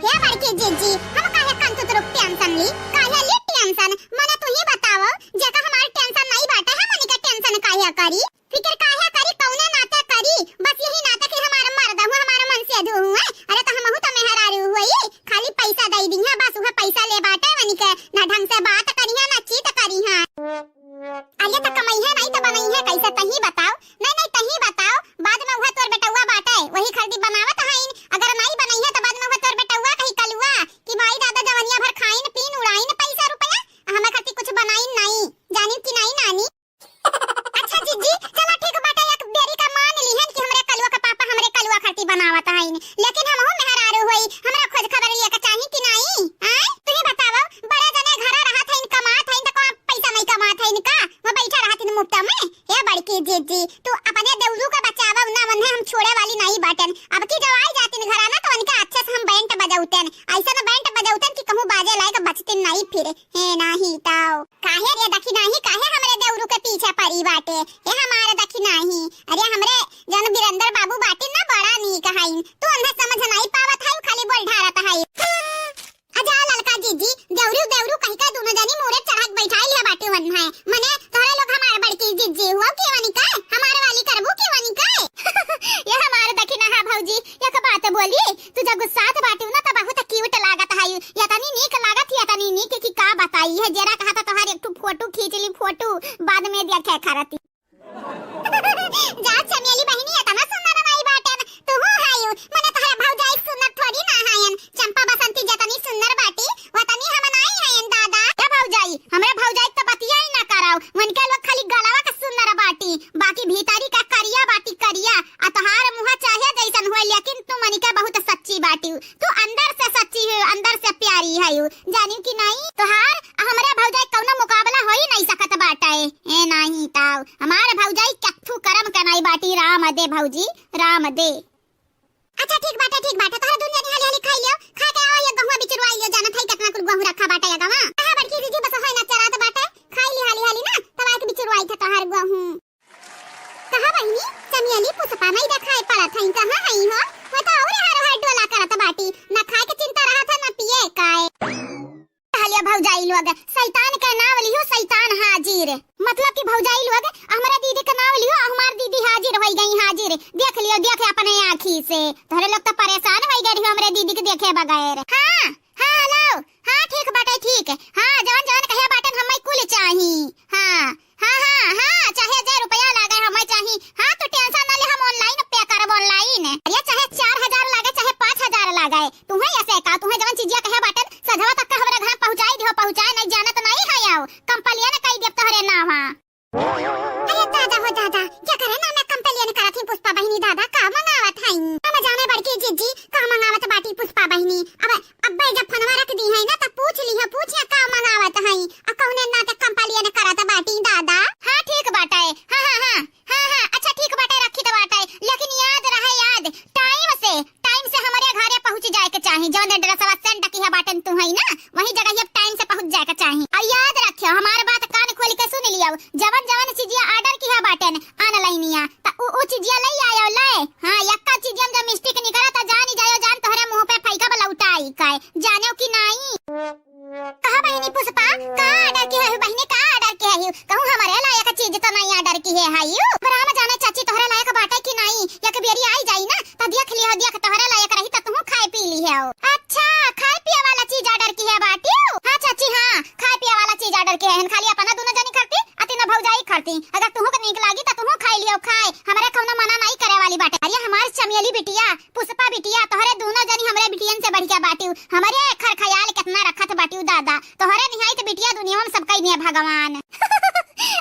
हे बड़की जीजी, हम काहे कंतुत रुक tension ली? काहे ली tension? मने तू ही बताओ, जेका हमार tension नहीं बाटे, हमनी के tension काहे करी? फिक्र काहे करी, कौने नाते करी? बस यही नाते कि हमार मर्द हुआ, हमार मन से धू हुआ। अरे तो हमहू तो मेहरारू हुई, खाली पैसा दई दी है, बस उहे पैसा ले बाटे, वनी के ना ढंग से बात करी है, ना चीत करी है। अरे तो कमई है नहीं तो बनई है कैसे, तही बताओ। नहीं, नहीं, तही बताओ, बाद में उहे तोर बेटउआ बाटे, वही खरदी बनावत हईन। अगर नाई बनइहे तो बाद में उहे तोर बेटउआ कही कलुआ कि माई दादा जवनिया भर खाइन पीन उड़ाइन पैसा रुपया, हमें खातिर कुछ बनाइन नाई, जानिन कि नाई नानी? अच्छा जीजी, चला ठीक बाटे, एक बेरी का मान लिहन कि हमरे कलुआ का पापा हमरे कलुआ खातिर बनावत हईन, लेकिन हमहू मेहरारू होई, हमरा खोज खबर लिया के चाही कि नाई? आय, तू ही बतावा, बड़े जने घरा रहत हईन, कमात हईन, त कौन पैसा नहीं कमात हईन का? वो बैठा रहत हईन मुफ्ता में। ए बड़की जीजी, तू अपने देवरू का बचावा ना, वन्हे हम छोड़े वाली नहीं बाटन। अब की जब आई जातिन घरा ना, तो उनके अच्छे से हम बैंड बजौतन, ऐसा ना बैंड बजौतन कि कहूँ बाजे लायक बचतिन नहीं फिर। हे नाही ताओ, काहे रे दखिनाही, काहे हमरे देवरू के पीछे पड़ी बाटे? ए हमार दखिनाही, अरे हमरे जन बिरंदर बाबू बाटिन ना, बड़ा नीक हईन, तू उन्हें समझ नहीं पावत है, खाली बोल ढारत है। आ जा ललका जीजी, देवरू देवरू कहि के दुनो जनी मूड़े चढ़ा के बैठाई लिया बाटे वन है। मने तोहरे लोग हमार बड़की जीजी हुआ केवनी का? हमार वाली करबू केवनी का? ये हमार दखिना हा भौजी, एक बात बोली, तू जब गुस्सात बाटू ना त बहुत cute लागत है। यतनी नीक लागत है, यतनी नीक कि का बताई है। जरा कहा था तोहार एक ठो फोटो खींच ली, फोटो बाद में देखे खरती। जा चमेली बहिनी, एतना सुंदर नाई बाटेन, तुहू हायू। मने तोहरा भौजाई सुंदर थोड़ी ना हायन। चंपा बसंती जतनी सुंदर बाटी, वतनी हम नाई हायन दादा। ए भौजाई, हमरे भौजाई त बतिया ही ना कराओ। उनके लोग खाली गलवा के सुंदर बाटी, बाकी भीतरी का करिया बाटी करिया। आ तोहार मुँह चाहे जैसन होए, लेकिन तू मनिका बहुत सच्ची बाटी। तू अंदर से सच्ची हो, अंदर से प्यारी है। जानी कि नाई, तोहार आ हमरे भौजाई कौनो मुकाबला हो ही नहीं सकत बाटे। ए नाही ताऊ, हमार भौजाई कत्थू करम के नाई बाटी। राम दे भौजी, राम दे। अच्छा ठीक बाटे, ठीक बाटे, तोहरा दुनिया निहाली हाली खाई लियो, खा के आओ ये गहुआ बिचुरवाई लियो, जानत है कितना कुल गहूँ रखा बाटे ये गवा। कहा बड़की जीजी बस होए ना चरात बाटे, खाई ली हाली हाली ना, तब आके बिचुरवाई था तोहार गहूँ। कहा बहिनी, चमेली पुष्पा नहीं देखाई पड़त हईं, कहाँ हईं हो? वो तो और हर हर डोला करत बाटी, ना खाए के चिंता रहत है, ना पिए का। कहलिया भौजाई लोग, शैतान के नाव लिहो, शैतान हाजिर। मतलब कि भौजाई लोग, हमरे दीदी के नाव लिहो, हमार दीदी हाजिर होई गई, हाजिर। देख लियो, देख अपने आँखी से। तोहरे लोग तो परेशान होई गए रहियो हमरे दीदी के देखे बगैर। हाँ, हाँ, लाओ। हाँ, ठीक बाटे, ठीक। हाँ, जवन जवन कहे बाटन, हमें कुल चाही। हाँ, हाँ, हाँ, हाँ, चाहे हजार रुपया लागे, हमें चाही। हाँ, तू tension ना ले, हम online pay करब, online। अरे, चाहे चार हजार लागे, चाहे पाँच हजार लागे, तुहे ऐसे का, तुहे जवन चीजिया कहे बाटन, सजवा तक के हमरे घर पहुँचाई दिहो, पहुँचाए नहीं जानत नहीं है, आओ, complain कई देब तोहरे नावा। अरे दादा हो दादा, केकरे नामे complain करत ही पुष्पा बहिनी दादा, का मंगावत हई? हम जाने बड़की जीजी, का मंगावत बाटी पुष्पा बहिनी। अब, अब्बे जब फोनवा रख दी है ना, तब पूछ ली है, पूछिया का मंगावत हई, आ कौने नाते complain करत बाटी दादा? हाँ, ठीक बाटे। हाँ, हाँ, हाँ, हाँ, हाँ, अच्छा ठीक बाटे, रखी तो बाटे, लेकिन याद रहे, याद, time से, time से हमरे घरे पहुँच जाए के चाही। जौन addressवा send किहे बाटन तू है ना, वही जगह अब time से पहुँच जाए के चाही। आ याद रखियो, हमार बात कान खोल के सुन लियो, जवन जवन चीजिया order किहे बाटन onlineिया, त उ, उ चीजिया ले आयो, ले। हाँ, यक्का चीजिया में जब mistake निकला, त जानी जायो, जान तोहरे मुँह पे फेंकब लौटाई के, जानो कि नाई? कहा बहिनी पुष्पा, का order किहे हई बहिनी, का order किहे हई? कहूँ हमरे लायक चीज तो नहीं order किहे हई? अब राम जाने चाची तोहरे लायक बाटे कि नहीं, एक बेरी आई जाई ना, त देख लिहो, देख तोहरे लायक रही त तुहू खाए पी लिहो। अच्छा, खाए पिए वाला चीज order किहे बाटियो? हाँ चाची, हाँ, खाए पिए वाला चीज order किहे हन, खाली अपना दुनो जनी खरती, आ तीनों भौजाई खरती। अगर तुहू के नीक लागी त तुहू खाई लिहो, खाए, हमरे कौनो मना नहीं करे वाली बाटे। अरे हमार चमेली बिटिया, पुष्पा बिटिया, तोहरे दुनो जनी हमरे बिटियन से बढ़िया बाटियो। हमरे खर ख्याल कितना रखत बाटियो दादा। तोहरे निहाई त बिटिया दुनिया में सबका ही भगवान।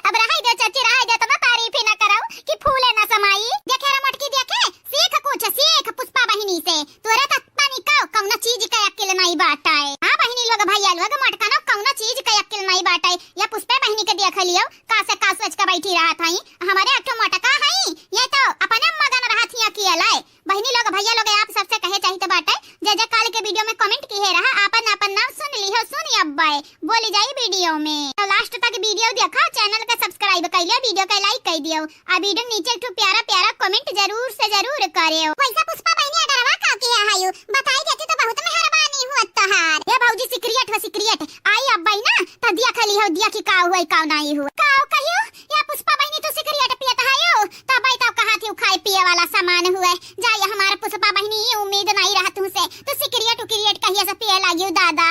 अब रहाई दे चाची, रहाई दे, इतना तारीफ ही ना कराओ कि फूले ना समाई। देखे रे मोटकी, देखे, सीख कुछ, सीख पुष्पा बहिनी से। तोरे त तनिको कौनो चीज के अक्ल नहीं बाटे। हाँ बहिनी लोग, भैया लोग, मोटकनो कौनो चीज के अक्ल नहीं बाटे। या पुष्पा बहिनी के देख लियो, का से का सोच के बैठी रहत हई। हमरे एक ठो मोटका हई, ये तो अपने मगन रहत ही अकेले। बहिनी लोग, भैया लोग, आप सबसे कहे चाहित बाटे, जे जे काल के video में comment किहे रहा, आपन आपन नाम सुन लिहो, सुन अब्बे। बोली जाई video में। तो last तक video देखा, channel का subscribe कर लियो, video का like कर दियो, आ video के नीचे एक ठो प्यारा प्यारा comment जरूर से जरूर करियो। वैसे पुष्पा बहिनी order वा का किहे हयू, बताई देती तो बहुत मेहरबानी हुआ तोहार। ए भौजी, secret हो secret, आई अब्बई ना तो देख लिहो, देखी का हुआ का नाई हुआ। का कहियो, या पुष्पा बहिनी तू secret पियत हयू, तबई तो कहा थी खाए पिए वाला सामान हुए। जा, ये हमार पुष्पा बहिनी, ई उम्मीद नाई रहा तुहसे, तू secret उक्रियट कहिया से पिए लागियो दादा।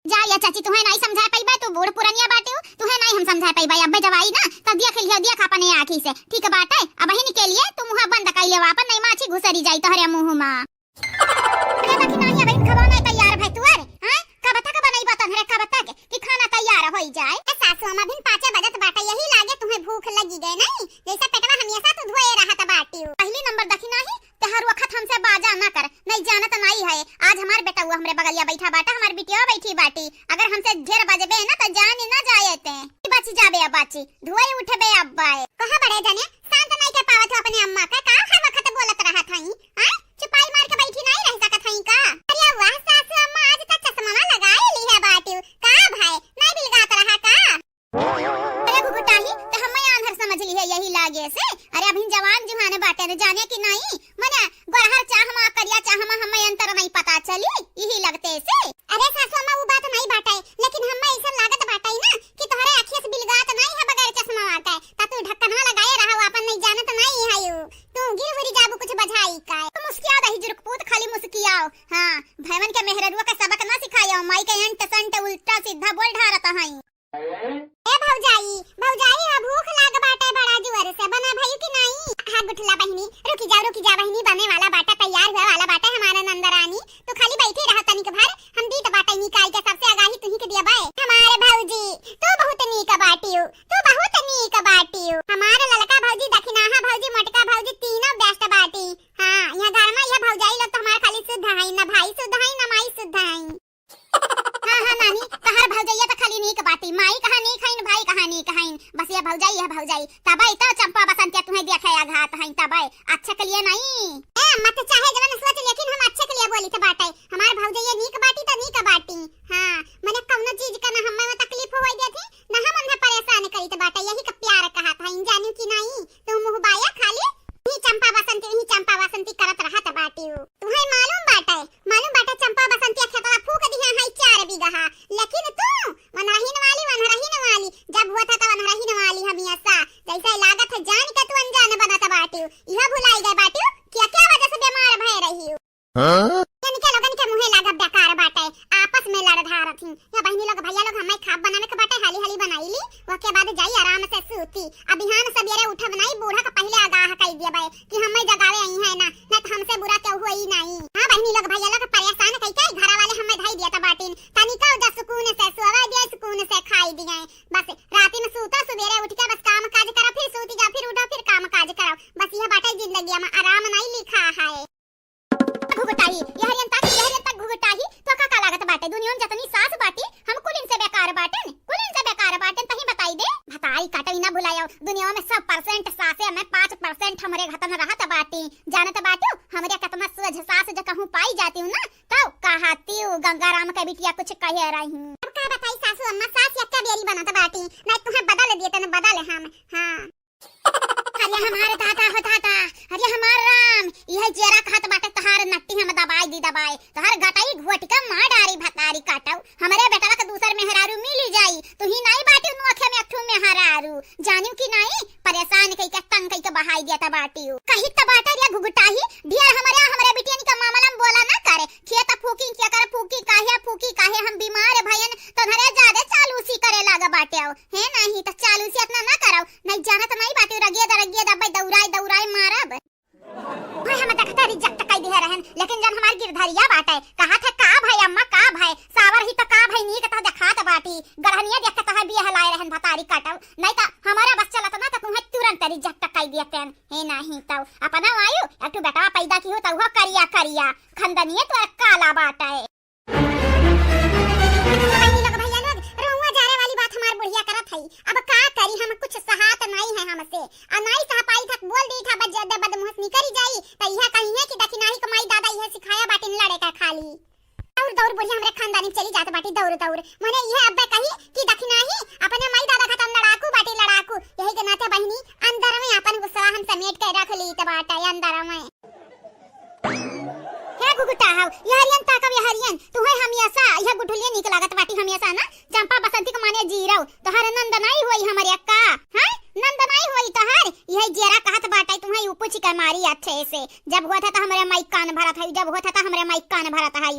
जा ये चाची, तुहे नाई समझाए पइबे, तू बूढ़ पुरनिया बाटियो, तुहे नाई हम समझाए पइबे। अब्बे जब आई ना, तब देख लियो, देख अपने आँखी से, ठीक बाटे? अबहिन के लिए तू मुँह बंद कइ लेवा, अपन नाई माछी घुसरी जाई तोहरे मुँह मा। अरे बाकी नाही, अबहिन खबा नाई तैयार भए तुअर, हैं? कब तक बनइबा तन्हरे, कब तक कि खाना तैयार होई जाए? ए सासू अम्मा, अबहिन पाँचे बजत बाटे, यही लागे तुहे भूख लगी गए नहीं, जैसे पेटवा हमेशा तू धोए रहत बाटियो। पहली नंबर देखी नाही, तेहर वखत हमसे बाजा ना कर, नहीं जानत नाई है। आज हमार बेटउआ हमरे बगलिया बैठा बाटा, हमार बिटिया बैठी बाटी, अगर हमसे ढेर बजबे ना तो जान ना जाए ते। बच जाबे अब बाची, धोए उठबे अब बाए। कहा बड़े जने, शांत नाई के पावत हो अपने अम्मा का, का हर वखत बोलत रहत हई? हाँ, चुपाई मार के बैठी नाई रह सकत हई का? अरे वाह सासू अम्मा, आज तक चश्मा लगाए ली है बाटी, का भाई, नाई बिलगात रहा का? अरे घुघुटाही, ते हम्मे आंधर समझ ली है यही लागे से। अरे अभिन जवान जुहान बाटे न, जाने कि नाई? मने गोरहर चाह मा, करिया चाह मा हम्मे अंतर नाई पता चली, यही लगते से। अरे सासू अम्मा, उ बात नाई बाटे, लेकिन हम्मे ऐसा लागत बाटे ना कि तोहरे अखिया से बिलगात नाई है बगैर चश्मा के। ता तू ढक्कनवा लगाए रहो, अपन नाई जानत नाई है यू। तू गिर उरी जाबू कुछ बझाई का। तू मुस्किया दही जुरुकपूत, खाली मुस्कियाओ। हाँ, भैवन के मेहररुआ के सबक ना सिखायो, माई के अंट संट उल्टा सीधा बोल ढारत हई। ए भौजाई, भौजाई, अब भूख लाग बाटे बड़ा जोर से, बना भई कि नाई? हाँ गुठला बहिनी, रुकी जाओ, रुकी जाओ बहिनी, बने वाला बाटे, तैयार हुए वाला बाटे हमारा नंदरानी। तू खाली बैठी रह तनिक भर, हम दीत बाटे निकाल के सबसे आगाही तुही के दिया बाए। हमारे भौजी, तू बहुत नीक बाटियो, तू बहुत नीक बाटियो। हमारे ललका भौजी, दखिनाहा भौजी, मोटका भौजी, तीनों best बाटी। हाँ, यहाँ घर में ये भौजाई लोग तो हमारे खाली शुद्ध है, ना भाई शुद्ध है, ना माई शुद्ध है। हाँ, हाँ, नानी, तहार भौजैया त खाली नीक बाटी, माई कहाँ नीक हईन, भाई कहाँ नीक हईन, बस ये भौजाई, ये भौजाई, तबे त चंपा बसंतिया तुहे देखे आघात हईन, तबे अच्छे के लिए नहीं। ए, मत चाहे जवन सोच, लेकिन हम अच्छे के लिए बोली थे बाटे, हमार भौजैया नीक बाटी त नीक बाटी। हाँ, मने कौनो चीज का ना हमें तकलीफ होए देती, ना हम उन्हें परेशान करी थे बाटे, यही का प्यार कहा था, इन जानी कि नहीं, तू मुँह बाया खाली, ही चंपा बसंती, ही चंपा बसंती करत रहत बाटी। तुहे मालूम बाटे, मालूम बाटे, चंपा बसंतिया खेतवा फूक दिहे हैं चार बीघा, लेकिन तू वनरहीन वाली, वनरहीन वाली, जब हुआ था तो वनरहीन वाली हमेशा, जैसे लागत है जान के तू अनजान बनत बाटियो, यह भुलाई गए बाटियो कि क्या वजह से बीमार भय रही हो। हाँ? इनके लोगन के मुँहे लागत बेकार बाटे, आपस में लड़ धारत ही। या बहिनी लोग, भैया लोग, हमें खाब बनावे के बाटे, हाली हाली बनाई ली, ओके बाद जाई आराम से सूती। अब बिहान सबेरे उठब नाई, बूढ़ा के पहले आगाह कई दिया बाए कि हमें जगावे आई है ना, नहीं तो हमसे बुरा केहू होई नाई। हाँ बहिनी लोग, भैया लोग परेशान कई के घरा वाले हमें धाई दिया था बाटिन। तनिका उजा सुकून से सोवे दिया, सुकून से खाई दिया। बस राती में सूता, सुबेरे उठ के बस काम काज करा, फिर सूती जा, फिर उठा, फिर काम काज करा। बस यह बाटे जिंदगी में आराम नाई लिखा है। घुघुटाही, यहरियन तक, यहरियन तक घुघुटाही, तो का का लागत बाटे? दुनिया में जतनी सास बाटी, हम कुलिन से बेकार बाटेन, कुलिन से बेकार बाटेन, तही बताई दे। भतारी काटई ना भुलायो, दुनिया में सौ percent सासे में पाँच percent हमरे घतन रहत बाटी। जानत बाटू, हमरे केतना सोझ सास जो कहूँ पाई जाती हूँ ना, तो कहती हूँ गंगाराम के बिटिया कुछ कहे रही। अब का बताई सासू अम्मा, सास यक्का बेरी बनत बाटी, नहीं तुम्हें बदल दिए तने बदल हम। हाँ। अरे हमार दादा हो दादा, अरे हमार राम, यह जेरा कहत बाटे तहार नट्टी हम दबाई दी दबाई, तहार गटाई घोट के मार डारी भतारी काटऊ। हमरे बेटवा के दूसर मेहरारू मिली जाई, तू ही नाई बाटी नोखे में अठू मेहरारू, जानियो कि नाई, परेशान कई के तंग कई के बहाई दिया त बाटियो। कही त बाटे रे घुघुटाही, ढेर हमरे, हमरे बिटियन के मामला में बोला ना करे, खेत फूकी, क्या कर फूकी, काहे फूकी, काहे हम बीमार भयन, तोहरे ज्यादा चालूसी करे लाग बाटे हो। हे नाही त चालूसी इतना ना करौ, नहीं जानत नहीं बाटे, रगिए द, रगिए द, अब्बे दौड़ाए, दौड़ाए मारब। भाई हम देखते reject कई दिहे रहन, लेकिन जब हमार गिरधरिया बाटे, कहा थे का भाई अम्मा, का भाई, सावर ही त का भाई, नीक त देखात बाटी, गढ़निया देख के तोहे बियाह लाए रहन भतारी काटौ, नहीं त हमारा बस चलत ना त तुम्हें तुरंत reject कई दिए तेन। हे नाही त अपना आयु, एक ठो बेटवा पैदा की हो त उहो करिया करिया, खंदनिये तो काला बाटे। बहिनी लोग, भैया लोग, रउआ जारे वाली बात हमार बुढ़िया करत हई। अब का करी हम, कुछ सहात नहीं है हमसे। आ नाई सह पाई थक बोल दी था, बद-, बदमुहस निकरी जाई, त इहे कही है कि दखिनाही कमाई दादा इहे सिखाया बाटिन लड़े का खाली। दौड़ दौड़ बुढ़िया हमरे खानदानी चली जात बाटी, दौड़ दौड़। मने इहे अब्बे कही कि दखिनही अपने माई दादा खातिर लड़ाकू बाटी, लड़ाकू। यही के नाते बहिनी, अंदर में अपन गुस्सा हम समेट के रख लीत बाटे, अंदर में। हे घुघुटा हऊ, यहरियन ताकब यहरियन, तुहे हमेशा यह गुठुलिया नीक लागत बाटी हमेशा ना। चंपा बसंती के माने जीरो, तोहर नंद नाई होई हमरे अक्का, हैं? नंद नाई होई तोहर, यही जेरा कहत बाटे तुहे ऊ पूछ के मारी अच्छे से। जब होत है त हमरे माई कान भरत है, जब होत है त हमरे माई कान भरत है।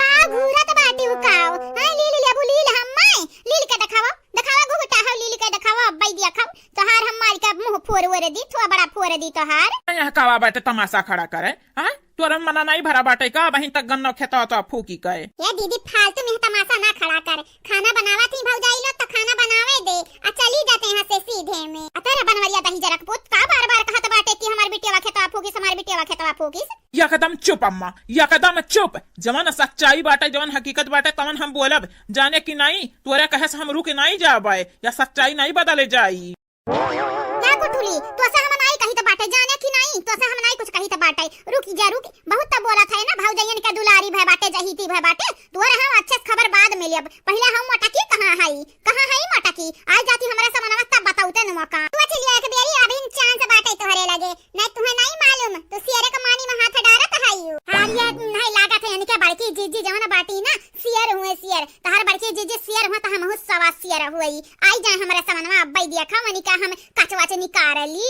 का घूरत बाटी उ काव? हैं, लील लेबू लील हम्मै? लील के देखावा, देखावा घुघुटा हऊ, लील के देखावा, अब्बै देखब। तोहार हम मार के मुंह फोर ओर दी, थोबड़ा फोर दी तोहार। यहाँ कावा बाटे तमाशा खड़ा करे, हैं? तोरन मना नहीं भरा बाटे का? वहीं तक गन्नो खेतवा तो फूकी कहे। ए दीदी, फालतू में तमाशा ना खड़ा कर। खाना बनावत ही भौजाई लोग तो खाना बनावे दे, आ चली जाते यहाँ से सीधे में। अतरे बनवरिया दही जरक पूत का बार बार कहत बाटे कि हमार बिटिया खेतवा फूकिस, हमार बिटिया खेतवा फूकिस। यकदम चुप अम्मा, यकदम चुप। जवन सच्चाई बाटे, जवन हकीकत बाटे, तवन हम बोलब। जाने कि नाई, तोरे कहे से हम रुक नाई जाबे, या सच्चाई नाई बदले जाई। का गुठुली, तोसे हम नाई कहित बाटे, जाने कि नाई, तोसे हम नाई कुछ कहित बाटे। रुक जा, रुक, बहुत त बोलत है ना, भौजैयन के दुलारी भय बाटे, जहीती भय बाटे। तोरे हम अच्छे से खबर बाद में लेब, पहिले हम मोटकी कहाँ हई, कहाँ हई मोटकी? आई जाती हमरे समनवा तब बतौते न मौका। तू चलिया एक बेरी, अभी चांस बाटे तोहरे लगे। नहीं, तुहे नहीं मालूम, तू सियरे के मानी में हाथ डारत हइयू। अरे, नहीं लागत है, इनके बड़की जीजी जवन बाटी ना, सियर हुए सियर। तहर बड़की जीजी सियर हुए, त हमहू सवा सियर हुई। आई जाए हमरे समनवा, अब्बै देखा, वनी का हम कचवा से निकारली।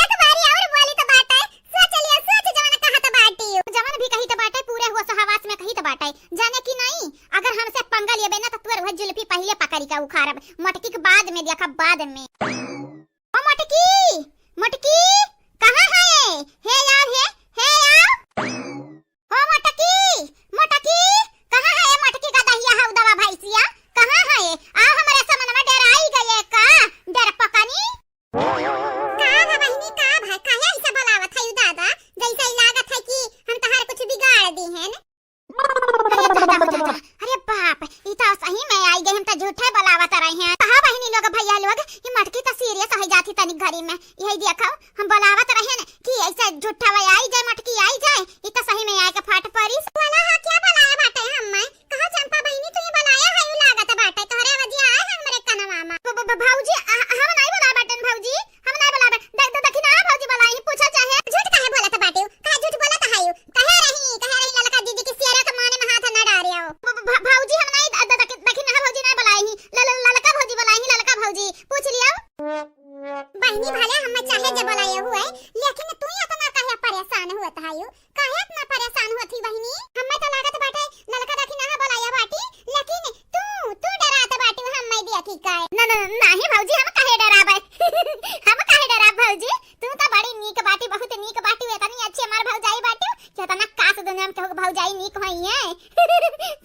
एक बारी और बोली त बाटे, सोच लिया, सोच जवन कहत बाटी। जवन भी कही त बाटे, पूरे होश हवास में कही त बाटे। जाने कि नहीं, अगर हमसे पंगा लेबे ना, त तोर वह जुल्फी पहिले पकड़ी के उखाड़ब, मोटकी के बाद में देखब, बाद में। ओ मोटकी, मोटकी, कहाँ है? हे यार, हे, हे यार। ओ मोटकी, मोटकी, कहाँ है मोटकी का दहिया हऊ दवा भैंसिया? कहाँ है? आ हमरे समन में डेराई गए का? डरपकनी। का है बहिनी, का है? काहे ऐसे बुलावत है दादा? जैसे ही लागत है कि हम तहार कुछ बिगाड़ दी हैं। अरे दादा, दादा, दादा, अरे बाप, ई तो सही में आई गई, हम तो झूठे बुलावत रही हैं। कहा बहिनी लोग, भैया लोग, ई मटकी तो सीरियस हो जाती तनिक घरी में। यही देखो, हम बुलावत रहे न कि ऐसे झूठा वह आई जाए, मटकी आई जाए, ई तो सही में आए के फाट परी। बोला हा, क्या बुलाया बाटे हम मैं? कहा चंपा बहिनी, तू ही बुलाया है, यू लागत बाटे, तोहरे वजिया आए हैं हमरे कनवा में। ब-, ब-, ब-, भौजी, आ, हम नहीं बुलाए बाटन भौजी। हम ना बोलाबे। देख, देख, देखी ना, भौजी बोलाई, पूछा चाहे। झूठ काहे बोलत बाटे? काहे झूठ बोलत है? कहे रही, कहे रही ललका दीदी की सियरा के माने में हाथ ना डारे आओ। भ-, भ-, भौजी हम नहीं, द-, द-, देखी, देखी ना, भौजी ना बोलाई ही। ल-, ल-, ललका भौजी बोलाई ही, ललका भौजी। पूछ लिया। बहिनी भले हम चाहे जे बोलाए हुए, लेकिन तू ही इतना काहे परेशान हुआ था यू? काहे इतना परेशान होत ही बहिनी? हम्मे तो लागत बाटे ललका दखिनहा बोलाया बाटी, लेकिन तू, तू डरात बाटी हम्मे देखी काहे? न, न, नाही भौजी, हम काहे डराबे? हम काहे डराब भौजी? तू तो बड़ी नीक बाटी, बहुत नीक बाटी, इतनी अच्छी हमार भौजाई बाटी, कि इतना काश दुनिया में केहू के भौजाई नीक होई है।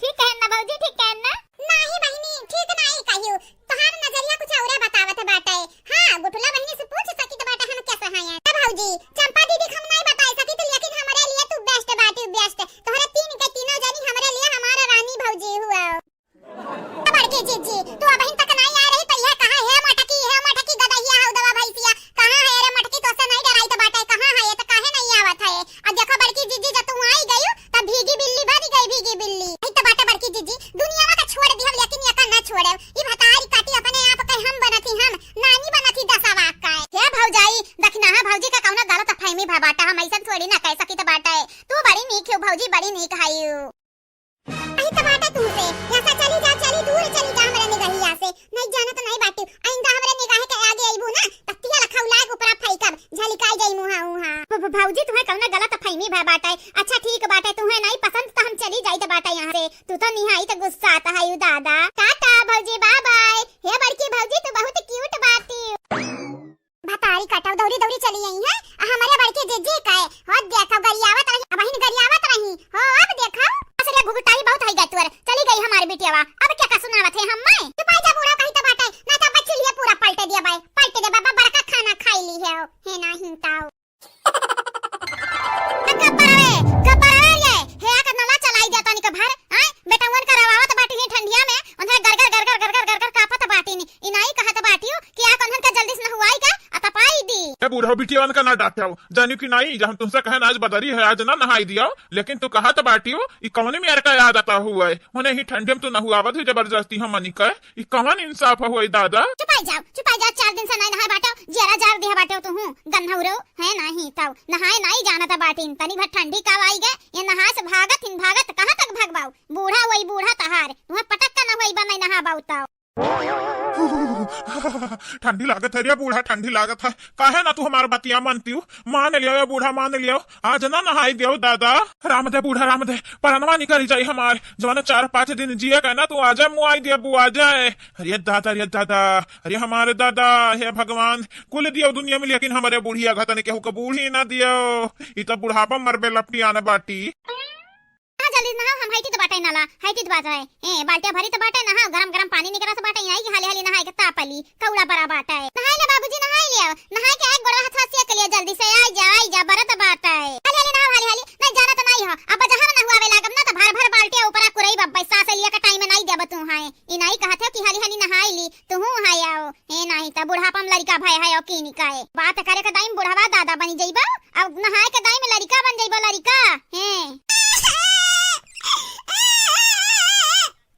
ठीक है ना भौजी, ठीक है ना? नाही बहिनी, ठीक नाही कहियो। तोहार नजरिया कुछ औरे बतावत बाटे। हाँ, गुठुला बहिनी से पूछ सकित बाटे हम कैसे हैं। ए भौजी, चंपा दीदी के हम नहीं बताई सकित, लेकिन हमरे लिए तू best बाटी, best। तोहरे तीन के तीनों जनी हमरे लिए हमारा रानी भौजी हुआ। बड़की जीजी, तू अबहिन तक नहीं आ रही तो यह कहाँ है मटकी, है मटकी गदहिया हऊ दवा भैंसिया? कहाँ है रे मटकी? तोसे नहीं डराई तो बाटे, कहाँ है ये तो काहे नहीं आवत है? अब देखो बड़की जीजी, जब तू आई गई, तब भीगी बिल्ली बन गई, भीगी बिल्ली। यही तो बाटे बड़की जीजी, दुनिया का छोड़ दी हम, लेकिन ये का ना छोड़े। ई भतारी काटी अपने आप के हम बनती, हम नानी बनती दसवा का। हे भौजाई, दखिनहा भौजी का कौनो गलत फहमी भा बाटा, हम ऐसा थोड़ी ना कह सकित बाटे। तू बड़ी नीक हो भौजी, बड़ी नीक हयू। यही तो बाटे तुमसे, यहाँ से चली जा, चली दूर चली जा हमरे निगहिया से। नहीं जानत नहीं बाटू, आइंदा हमरे निगाह के आगे अइबू ना, त तिया लखौला के ऊपरा फेंकब, झलिकाई जाई मुहा उहा। भ-, भ-, भौजी, तुहे कौनो गलत फहमी भा बाटे। अच्छा ठीक बाटे, तुहे नहीं पसंद त हम चली जाइत बाटे यहाँ से। तू तो निहाइत गुस्सात हयू दादा। टाटा भौजी, bye bye। हे बड़की भौजी, तू बहुत cute बाटी। भतारी कटाऊ दौरी दौरी चली आई है, आ हमरे बड़की जीजी का है। हो देखो गरियावत रही, अबहिन गरियावत रही। हो अब देखो। असरिया घुघुटाई बहुत है गतवर। चली गई हमारी बिटियावा। अब क्या का सुनावत है हम मैं? चुपाई जा बूढ़ा कहीं तो बाटे, ना तो बच्ची लिए पूरा पलटे दिया बाय। पलटे दे बाबा, बड़का खाना खाई ली है। हे ना हिंताओ। गब्बरवे, गब्बरवे रे, हे आके नला चलाई दे तनिक भर, आय? बेटवन का रवावत बाटी ही ठंडिया में, उन्हें गरगर, गरगर, गरगर, गरगर कापत बाटी नी। इनाई कहत बाटियो कि आके उन्हन के जल्दी से नहुआई के आ तपाई दी। बूढ़ा बिटियवन का ना डांट्यो, जानियो कि नाई, जब हम तुमसे कहन आज बदरी है, आज ना नहाई दियो, लेकिन तू कहत बाटियो, ई कौने मेर का आदत हुए? मने ही ठंडी में तू नहुआवत ही जबरदस्ती हमनी के, ई कौन इंसाफ हुए दादा? चुपाई जाओ, चुपाई जाओ, चार दिन से नाई नहाए बाटो, जियरा जार दिया बाटो तू हूँ, गन्हौरो, है नाई तौ, नहाए नाई जानत बाटिन, तनी भर ठंडी का आई गए, ये नहाए से भागत हिन भागत, कहाँ तक भगबाऊ? बूढ़ा वही बूढ़ा तहार, तुम्हें पटक का ना होई बा नाई नहाबाऊ तौ। ठंडी लागत है रे बूढ़ा, ठंडी लागत है। काहे ना तू हमार बतिया मानतियो? मान लियो या बूढ़ा, मान लियो। आज ना नहाई दियो दादा। राम दे बूढ़ा, राम दे। परनवा निकल जाई हमार। जवाना चार पाँच दिन जिए का ना तू आजा, मुआई दिया बू आ जाए। अरे दादा, अरे दादा, अरे हमारे दादा, हे भगवान, कुल दियो दुनिया में, लेकिन हमारे बुढ़िया घतन केहू का बूढ़ी ना दियो। ई तो बुढ़ापा मरबे लपटी आने बाटी। हाँ, जल्दी नहाओ, हम हइटी त बाटे नाला, हइटी त बाटे। ए, बाल्टिया भरी त बाटे, नहाओ, गरम गरम पानी निकरत बाटे, यहीं के हाली हाली नहाए के तापली, कौड़ा बड़ा बाटे। नहाई ले बाबूजी, नहाई ले, नहाए के आए गोड़वा हाथवा सेक लिया, जल्दी से आई जा, आई जा, बरत बाटे। हाली हाली नहाओ, हाली हाली, नहीं जाना तो नहीं हो, अब जहाँ नहुआवे लागब ना तो भर भर बाल्टिया ऊपरा कुरई बब्बे, सास लिया के टाइम नहीं देब तू है। ई नहीं कहत हो कि हाली हाली नहाई ली, तू हूँ है आओ, ए नाही त बुढ़ापा में लड़िका भय है, औ की निकाए। बात करे के दाई में बुढ़वा दादा बनी जइबा, अब नहाए के दाई में लड़िका बन जइबा, लड़िका। हैं।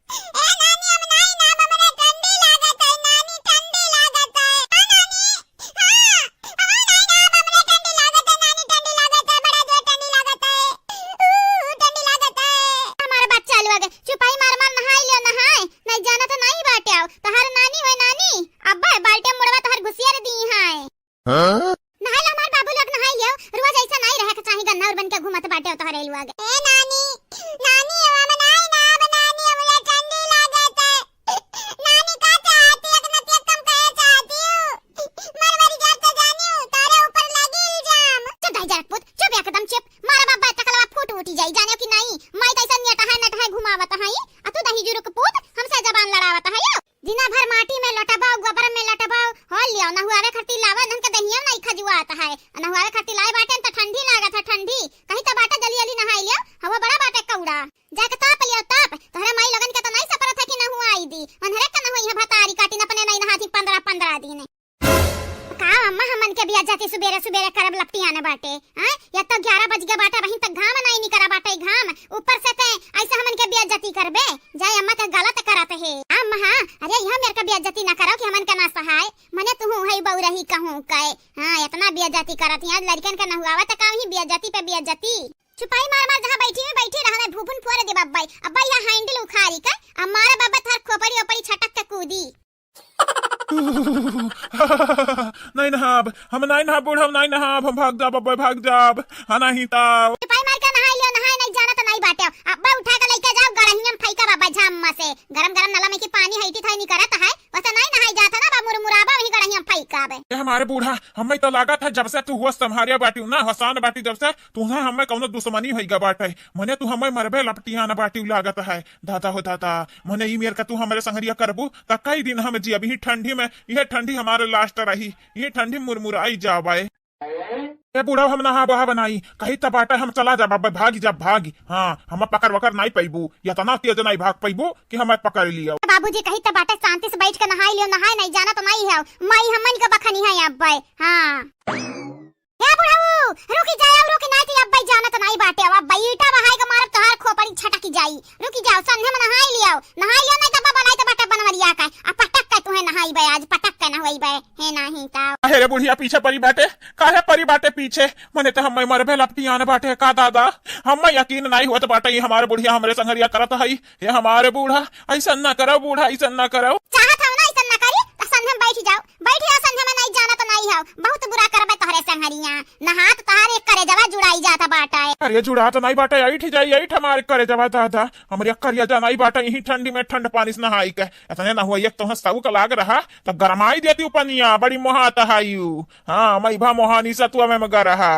ए नानी, हम नाही ना, हमरा ठंडी लागत है, नानी, ठंडी लागत है। हाँ, नानी, हाँ, हम नाही ना, हमरा ठंडी लागत है, नानी, ठंडी लागत है, बड़ा जोर ठंडी लागत है। ऊ, ठंडी लागत है। हमार बच्चा लोग, चुपाई मार मार नहाई लियो, नहाए। नहीं जाना तो नहीं बाटे आओ। तोहार नानी होए नानी, अब्बा बाल्टी मुड़वा तोहार घुसियर दी है। हाँ? नहाए लो हमार बाबू लोग, नहाए लियो। रोज ऐसा नहीं रहे के चाही, गन्ना और बन के घूमत बाटे तोहरे लोग। ए नानी, नानी, हम नहीं ना, अब नानी, हमरा ठंडी लागत है। नानी का चाहती है, इतना तेज तुम कहे चाहती हो? मर मर जात तो जानी हो, तोरे ऊपर लगी इल्जाम। चुप रह जरा पूत, चुप एकदम चुप। मारा बाबा तकलवा फूट उठी जाई, जाने कि नहीं? माई तो ऐसा नेट है, नट है, घुमावत है। आ तू दही जुरुक पूत, हमसे जबान लड़ावत है यो। दिना भर माटी में लटबाओ, गोबर में लटबाओ, हो लियो, नहुआवे खातिर लावे, नहन के दहिया नहीं खजुआत है। नहुआवे खातिर लाए बाटे त ठंडी लागत है, ठंडी। कहीं त बाटे जल्दी जल्दी नहाई लियो, हवा बड़ा बाटे कौड़ा। जाके ताप लियो, ताप। तोहरे माई लोगन के त नहीं सपरत है कि नहुआई दी। उन्हरे का नहुई है भतारी काटिन अपने नहीं नहाती पन्द्रह पन्द्रह दिन। का अम्मा हमन के बेइज्जती सुबेरे सुबेरे करब लपटियाने बाटे? हाँ? या तो ग्यारह बज गया बाटे, अबहिन तक घाम नहीं निकरा बाटे, घाम। ऊपर से ते ऐसे हमन के बेइज्जती करबे? जाए अम्मा ते गलत करत है। अम्मा हाँ, अरे यहाँ मेरे का बेइज्जती ना करो कि हमन का ना सहाय। मने तू है बउरही कहूँ कहे। हाँ, इतना बेइज्जती करत है, आज लड़कन का नहुआवा त का ही बेइज्जती पे बेइज्जती। चुपाई मार मार जहाँ बैठी में बैठी रहने भूभुन फोड़ दे बब्बाई। अब्बाई यहाँ हैंडल उखाड़ी का, अब मारे बब्बा थार खोपड़ी ओपड़ी छटक के कूदी। नहीं नहाब, हम नहीं नहाब बूढ़ा, हम नहीं नहाब, हम भाग जाब, अब्बे भाग जाब। हाँ नहीं ताव। सिपाही मार के नहाई लियो, नहाए नहीं जाना तो नहीं बाटे। अब्बे उठा के लेके जाओ, गड़हिया में फेंका बाबा झाम में से। गरम गरम नला में की पानी हईटी थाई निकरत है, वैसे नहीं नहाई जात है ना बा, मुरमुराबा वही गड़हिया में फेंका बे। ए हमारे बूढ़ा, हमें तो लागत है जब से तू होश संभारिया बाटी ना, हसान बाटी जब से, तुहे हमें कौनो दुश्मनी होई गा बाटे। मने तू हमें मरबे लपटियान बाटी लागत है। दादा हो दादा, मने ई मेर का तू हमरे संगरिया करबू, त कई दिन हम जियब? इही ठंडी में, इहे ठंडी हमारे last रही, इहे ठंडी मुरमुराई जाबे। ए बूढ़ा, हम नहा बहा बनाई, कही त बाटे हम चला जाब, अब भागी जाब, भागी। हाँ, हम पकड़ वकड़ नाई पइबू, इतना तेज नाई भाग पइबू कि हमें पकड़ लियो। बाबूजी कही त बाटे शांति से बैठ के नहाई लियो, नहाए नहीं जाना तो नहीं है, माई हमन के बखनी है अब्बे। हाँ। ए बुढ़ऊ, रुकी जाए, रुकी, नाई तो अब्बे जानत नाई बाटे, अब अब्बे ईटा बहाए के मारब तोहार खोपड़ी छटकी जाई। रुकी जाओ, संझे में नहाई लियो, नहाई लियो, नहीं तो बाबा लाई तो बाटे बनवरिया का, आ पटक के तुहे नहाई बे आज, पटक के नहवाई बे, हे नाही ता। अरे रे बुढ़िया पीछे परी बाटे, काहे परी बाटे पीछे? मने तो हमें मरबे लपटियान बाटे का दादा, हमें यकीन नाई होत बाटे, ई हमारे बुढ़िया हमरे संगरिया करत हई। हे हमारे बूढ़ा, ऐसन ना करो बूढ़ा, ऐसन ना करो। चाहत हो ना ऐसन ना करी, तो संझे में बैठ जाओ, बैठ जाओ संझे में, नहीं जाना तो नहीं हो, बहुत बुरा करबे तोहरे संगरिया। नहात तोहरे करेजवा जुड़ाई जात बाटे। अरे जुड़ात नहीं बाटे, ऐठ जाई, ऐठ हमारे करेजवा दादा, हमरे करेजा नहीं बाटे, यही ठंडी में ठंड पानी से नहाई के। इतने ना हुआ, एक तो सऊ का लाग रहा, तो गरमाई देती पनिया, बड़ी मोहात हायू। हाँ, मैं भा मोहानी सतुआ में मगा रहा।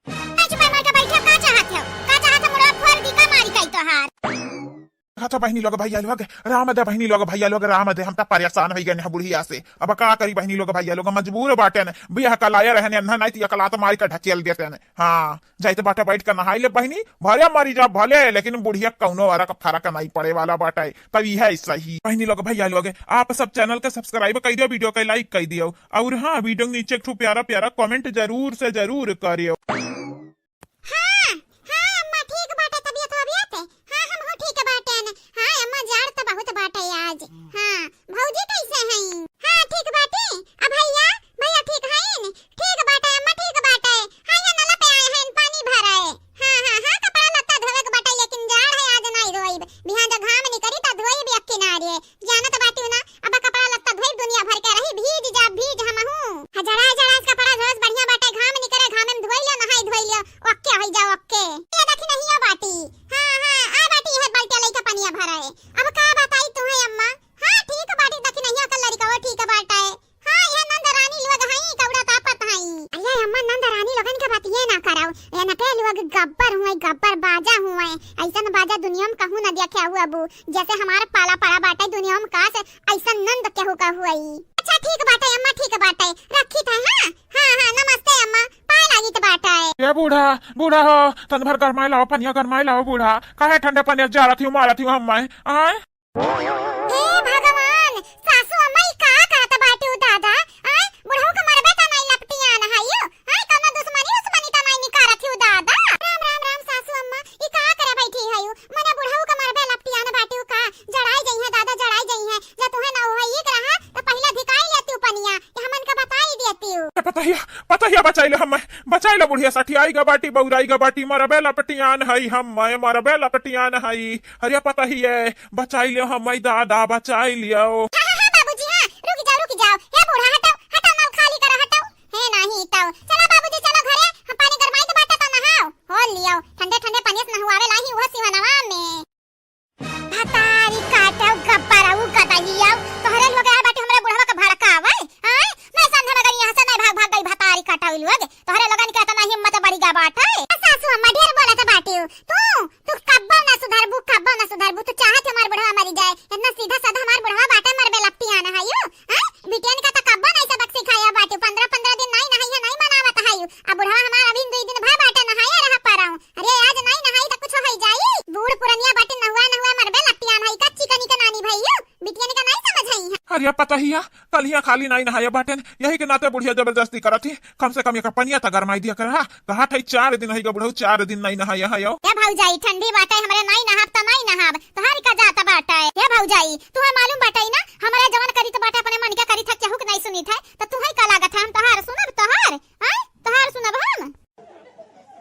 ए, चुपाई मार के बैठे, का चाहत हो? का चाहत हो, मुड़वा फोड़ दी का मारी कई तोहार? कथा बहिनी लोग भइया लोग, राम दे बहिनी लोग भइया लोग, राम दे, हम त परेशान होइ गए हैं बुढ़िया से। अब का करी बहिनी लोग भइया लोग, मजबूर बाटेन, बियाह कलाया रहने अन्हा नहीं त अकलात मारी का ढकेल देतेन। हाँ, जाइत बाटे बैठ के नहाई ले बहिनी, भले मरी जा भले, लेकिन बुढ़िया कौनो अरक फरक नहीं पड़े वाला बाटे। तब यह सही बहिनी लोग भइया लोग, आप सब channel के subscribe कइ दियो, video के like कइ दियो, और हाँ, video के नीचे एक ठो प्यारा प्यारा comment जरूर से जरूर करियो। हाँ, हाँ अम्मा, ठीक बाटे तबियत वबियत। हाँ, हमहू ठीक बाटेन। हाँ अम्मा, जाड़ त बहुत बाटे आज। हाँ, भौजी कैसे हईं? हाँ, ठीक बाटी। आ भइया, भइया ठीक हईन? ठीक बाटे अम्मा, ठीक बाटे। हाँ, ये नला पे आए हैं पानी भरे। हाँ, हाँ, हाँ, कपड़ा लत्ता धोवे के बाटे, लेकिन जाड़ है, आज नाई धोइब। बिहान जब घाम निकरी त धोइब एक किनारे। जानत बाटिउ ना, अब कपड़ा लत्ता धोइब, दुनिया भर के रही, भीज जा, भीज हमहू। हाँ, जरा, जरा से कपड़ा धोस, बढ़िया बाटे, घाम निकरे, घामे में धोई लियो, नहाई धोई लियो, ओके होई जाओ, ओके। ये देखी नहीं, ये बाटी। हाँ, हाँ, आ बाटी, ये बाल्टी लइका पनिया भराए। अब का बताई तुहे अम्मा? हाँ, ठीक बाटी, देखी नहीं, अकल लड़िका वो ठीक बाटे। हाँ, ये नंद रानी लोग हईं, कौड़ा तापत हईं। अरे अम्मा, नंद रानी लोगन के बात ये ना कराओ। ये नटे लोग गब्बर हुए, गब्बर बाजा हुए। ऐसन बाजा दुनिया में कहूँ ना देखे हुआ बू। जैसे हमार पाला पड़ा बाटे दुनिया में, का से ऐसन नंद केहू का हुई। अच्छा ठीक बाटे अम्मा, ठीक बाटे, रखी थे। हाँ, हाँ, हाँ, नमस्ते अम्मा, पाए लागित बाटे। ए बूढ़ा, बूढ़ा हो, तन भर गरमाए लाओ, पनिया गरमाए लाओ बूढ़ा। काहे ठंडे पनिया जारत ही, मारत ही हम मैं? आय? हे भगवान, सासू अम्मा ई का कहत बाटिउ दादा? आय, बुढ़ऊ के मरबे त नाई लपटियान हइउ। आय, कौनो दुश्मनी उश्मनी त नाई निकारत हिउ दादा? राम, राम, राम सासू अम्मा, ई का करे बैठी हइउ? मने बुढ़ऊ के मरबे लपटियान बाटिउ का? जड़ाई जइहें दादा, जड़ाई जइहें। जे तुहे ना होई के रहा, त पहिले धिकाई लेतिउ पनिया, ये हमन के बताई देतिउ। ए पतहिया, पतहिया बचाई ले हम, बचाई ले बुढ़िया सठियाई गा बाटी, बौराई गा बाटी, मरबे लपटियान हई हम, मरबे लपटियान हई। अरे पतहिया, बचाई लियो हम, दादा, बचाई लियो। हाँ, हाँ, हाँ, बाबूजी, हाँ, रुक जाओ, रुक जाओ। हे बूढ़ा, हटाओ, हटाओ, नल खाली करो, हटाओ। हे नाही तो। चलो बाबूजी, चलो घरे, हम पानी गरमाई के बाटे तो नहाओ। हो लियो, ठंडे ठंडे पानी से नहुआवे लाही, उहो सिवनवा में। भतारी काटो, गब्बरऊ गदहियाओ, तोहरे लोग आए बाटे हमरे बुढ़वा के भड़कावे, आय? मैं समझे मगर यहाँ से नहीं भाग, भाग गई भतारी काटो लोग, तोहरे लोगन के इतना हिम्मत बढ़ी गा बाटे। सासू अम्मा ढेर बोलत बाटे, तू तू कब्बो ना सुधरबू, कब्बो ना सुधरबू। तू चाहत हमार बुढ़वा मरी जाए, इतना सीधा साधा हमार बुढ़वा बाटे, मरबे लपटियान हइउ, हैं? बिटियन का त कब्बो नहीं सबक सिखाया बाटे, पन्द्रह पन्द्रह दिन नहीं नहाई है, नहीं मनावत हइउ। अब बुढ़वा हमार अभी दुई दिन भय बाटे नहाए रहा पाराऊ। अरे आज नहीं नहाई त कुछ होई जाई। बूढ़ पुरनिया बाटे, नहुआ नहुआ मरबे लपटियान हई, कच्ची कनी के नानी भइउ, बिटियन का नहीं समझ हई है। अरे पतहिया, कलिया खाली नहीं नहाए बाटेन, यही के नाते बुढ़िया जबरदस्ती करत ही। कम से कम एक पनिया त गरमाई दिया कर। हाँ, कहा था चार दिन होइगा बुढ़ऊ, चार दिन नहीं नहाया है यो। ए भौजाई, ठंडी बाटे, हमरे नहीं नहाब त नहीं नहाब, तोहार का जात बाटे। ए भौजाई, तुहे मालूम बाटे ना, हमरे जवन करी त बाटे अपने मन के करी था, केहू के नहीं सुनी थे, त तुहे का लागत है हम तोहार सुनब तोहार? हैं? तोहार सुनब हम?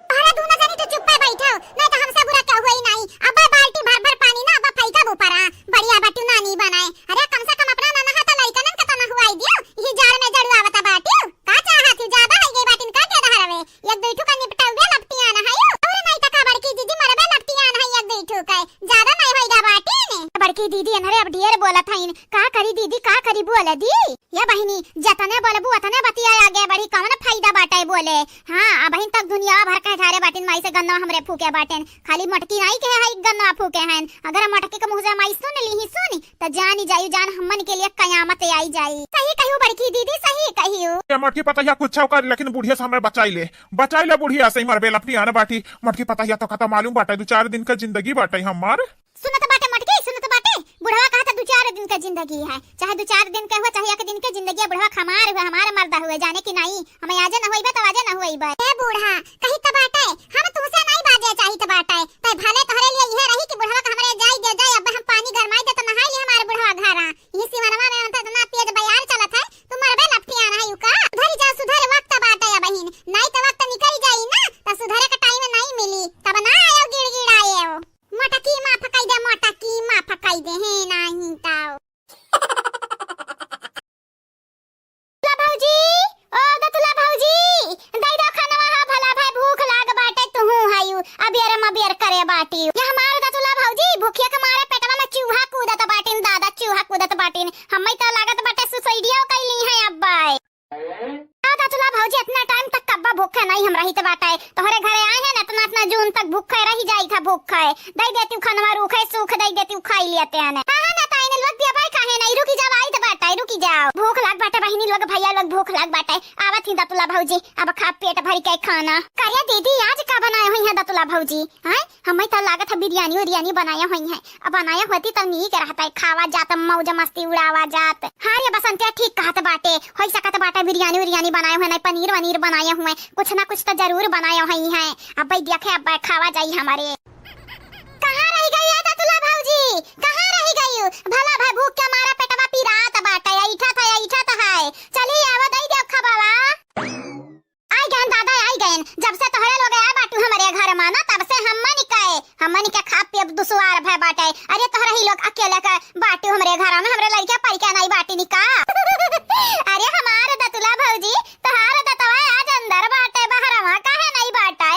अरे दोनों जनी तो चुप्पे बैठो, नहीं तो हमसे बुरा केहू होई नहीं। अब्बे बाल्टी भर भर पानी ना, अब्बे फेंकब ऊपर, हाँ, बढ़िया बटू नानी बनाए। अरे कम से कम अपना ना नहा त लइकनन के त नहुआई दियो, यही जाड़ में जड़ुआवत बाटियो। का चाहत हो, ज्यादा होई गई बाटिन का के दहरवे? एक दुई ठो का निपटउबे लपटियान हइउ। और नहीं त का बड़की दीदी मरबे लपटियान हई एक दुई ठो के। ज्यादा नहीं होइगा बाटिन। बड़की दीदी अनहरे अब ढेर बोलत हईन। का करी दीदी, का करी बोले दी? ये बहिनी, जतने बोलबू ओतने बतिया आगे बढ़ी, कौन फायदा बाटे बोले? हाँ, अबहिन तक दुनिया भर के झारे बाटिन माई से गन्ना हमरे फूके बाटेन। खाली मोटकी नाई के है गन्ना फूके हैं। अगर मोटकी के मुँह से माई सुन ली ही सुन, त जानी जाई जान हमन के लिए कयामत आई जाई। सही कहियो बड़की दीदी, सही कहियो। ए मोटकी पतहिया कुछ कर, लेकिन बुढ़िया से हमें बचाई ले, बचाई ले बुढ़िया से, मरबे लपटियान बाटी। मोटकी पतहिया तो खत्म मालूम बाटे, दो चार दिन का जिंदगी बाटे हमार। सुनत बाटे मोटकी, सुनत बाटे, बुढ़वा कहा था दो चार दिन का जिंदगी है, चाहे दो चार दिन के हुआ, चाहे एक दिन के जिंदगी है, बुढ़वा हमार हुआ, हमार मर्दा हुआ, जाने की नाई। हमें आजे न होइबे, तो आजे न होइबे। ए बूढ़ा, कही त बाटे, हम तुमसे नहीं बाजे चाहित बाटे। तै भले तोहरे लिए इहे रही कि बुढ़वा के हमरे जाई दे जाए, अब हम पानी गरमाई दे तो नहाई ले हमारे बुढ़वा घरा। ये सिवनवा में उनका इतना तेज बयार चलत है, तू मरबे लपटियान हइउ का? सुधरी जा, सुधर वक्त बाटे अबहिन, नहीं तो वक्त निकल जाई ना, तो सुधरे का टाइम नहीं मिली, तब ना आयो गिड़गिड़ाएओ। मोटकी माफ कई दे, मोटकी माफ कई दे, हे नहीं तो। दतुला भौजी, ओ दतुला भौजी, दई दो खनवा हो, भला भाई भूख लाग बाटे, तुहू हयू, अबियर मबियर करे बाटी। ये हमार दतुला भौजी, भूखिया के मारे पेटवा में चूहा कूदत बाटिन, दादा चूहा कूदत बाटिन। हम्मे तो लागत बाटे सुसाइडियो कैली है अब्बे। ओ दतुला भौजी, इतना टाइम तक कब्बा भूखे नहीं हम रहित बाटे। तोहरे घरे आए हैं ना, इतना, इतना जून तक भूखे रही जाई था, भूखे। दई देती खनवा, रूखे सूख दई देती खाए। तेने। हाँ, हाँ, ना ताई ने लोग दिया भाई काहे नहीं, रुकी जाओ, आई तो बाटे, रुकी जाओ। भूख लाग बाटे बहिनी लोग, भैया लोग, भूख लाग बाटे। आवत ही दतुला भौजी, अब खा पेट भर के खाना। करिया दीदी, आज का बनाए हुई है दतुला भौजी? हैं? हमें तो लागत है बिरयानी उरियानी बनाया हुई है। अब बनाया होती तो नीक रहता है, खावा जात, मौज मस्ती उड़ावा जात। हाँ रे बसंतिया, ठीक कहत बाटे, हो सकत बाटे बिरयानी उरियानी बनाए हुए, नहीं पनीर वनीर बनाए हुए, कुछ ना कुछ तो जरूर बनाए हुई है। अब भाई देखे, अब खावा जाई हमारे। कहाँ रह गई है दतुला भौजी? कहाँ रह गई? भला भाई भूख के मारा पेटवा पिरात बाटे, ऐठत है, ऐठत है। चली आवा, दई देव खबावा। आई गयन दादा, आई गयन। जब से तोहरे लोग आया बाटू हमरे घर मा ना, तब से हमन के, हमन के खा पियब दुसवार भय बाटे। अरे तोहरे ही लोग अकेले के बाटू हमरे घर में, हमरे लड़के परिके नहीं बाटी निका। अरे हमार दतुला भौजी, तोहार दतवा आज अंदर बाटे, बहरवा काहे नहीं बाटे?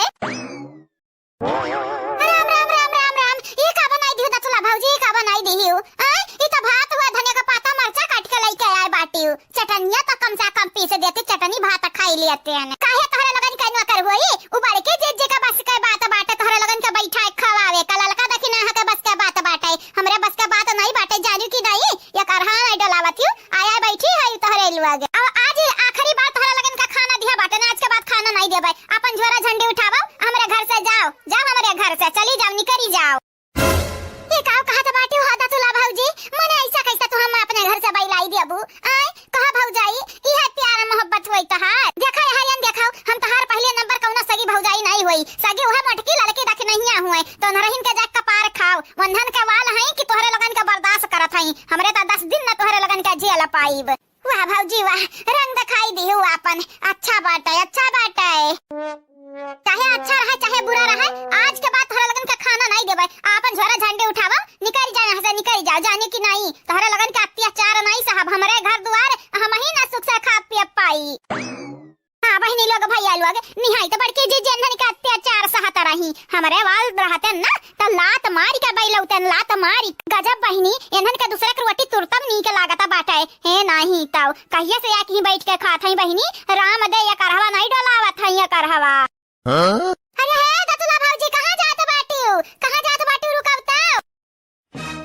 राम, राम, राम, राम, राम। ई का बनाई दिहु दतुला भौजी, ई का बनाई दिहु? आय, ई तो भात हुआ, धनिया का पाता, मरचा काट के लइके आए बाटिउ। चटनिया तो कम से कम पीस देती, चटनी भात खाई लेते हैं। काहे तोहरे लोगन के नौकर होई? उ बड़के जीजी का बस के बात बाटे, तोहरे लोगन के बैठाए खवावे का, ललका देखी ना के बस के बात बाटे, हमरे बस के बात नहीं बाटे, जानू कि नहीं? ये करहा नहीं डोलावत हूँ, आया बैठी है तोहरे लोग। अब आज ही आखिरी बार तोहरे लोगन का खाना दिया बाटे ना, आज के बाद खाना नहीं देबे। अपन झोरा झंडी उठावो, हमरे घर से जाओ, जाओ हमरे घर से, चली जाओ, निकरी जाओ। ये काव कहत बाटी हो दतुला भौजी, मने ऐसा कैसे तू हम अपने घर से बैलाई देबू? आय, कहा भौजाई, ई है प्यार मोहब्बत होई तहार? देखा यहाँ यन देखाओ, हम तहार पहले नंबर कौनो सगी भौजाई नहीं होई, सगी उहे मोटकी लड़की दखिनहिया हुए, तो नरहिन के जाके कपार खाओ, वंधन के वाल हैं कि तोहरे लोगन के बर्दाश्त करत हई, हमरे तो दस दिन न तोहरे लोगन के जेल पाइब। वाह भौजी वाह, रंग दिखाई दिहु आपन। अच्छा बाटे, अच्छा बाटे। चाहे अच्छा रहे, चाहे बुरा रहे, आज के बाद तोहरा लोगन के खाना नहीं देबे। आपन झोरा झंडी उठावा, निकल जाए यहाँ से, निकल जाओ, जाने की नहीं। तोहरा लोगन के अत्याचार नहीं सहब, हमरे घर दुआर हम ही ना सुख से खा पिए पाई। हाँ बहिनी लोग, भैया लोग, निहाई तो बड़की जी जेन्हन के अत्याचार सहत रही, हमरे वाल रहते ना, त लात मारी के बैलौतन, लात मारी। गजब बहिनी, एन्हन के दूसरे के रोटी तुरतब नीक लागत बाटे। हे नाही तौ, कहिया से एक ही बैठ के खात हई बहिनी, राम दे ये करहवा नहीं डोलावत हई ये करहवा। हाँ? अरे हे दतुला भौजी, कहाँ जात बाटिउ? कहाँ जात बाटिउ? रुकव तौ।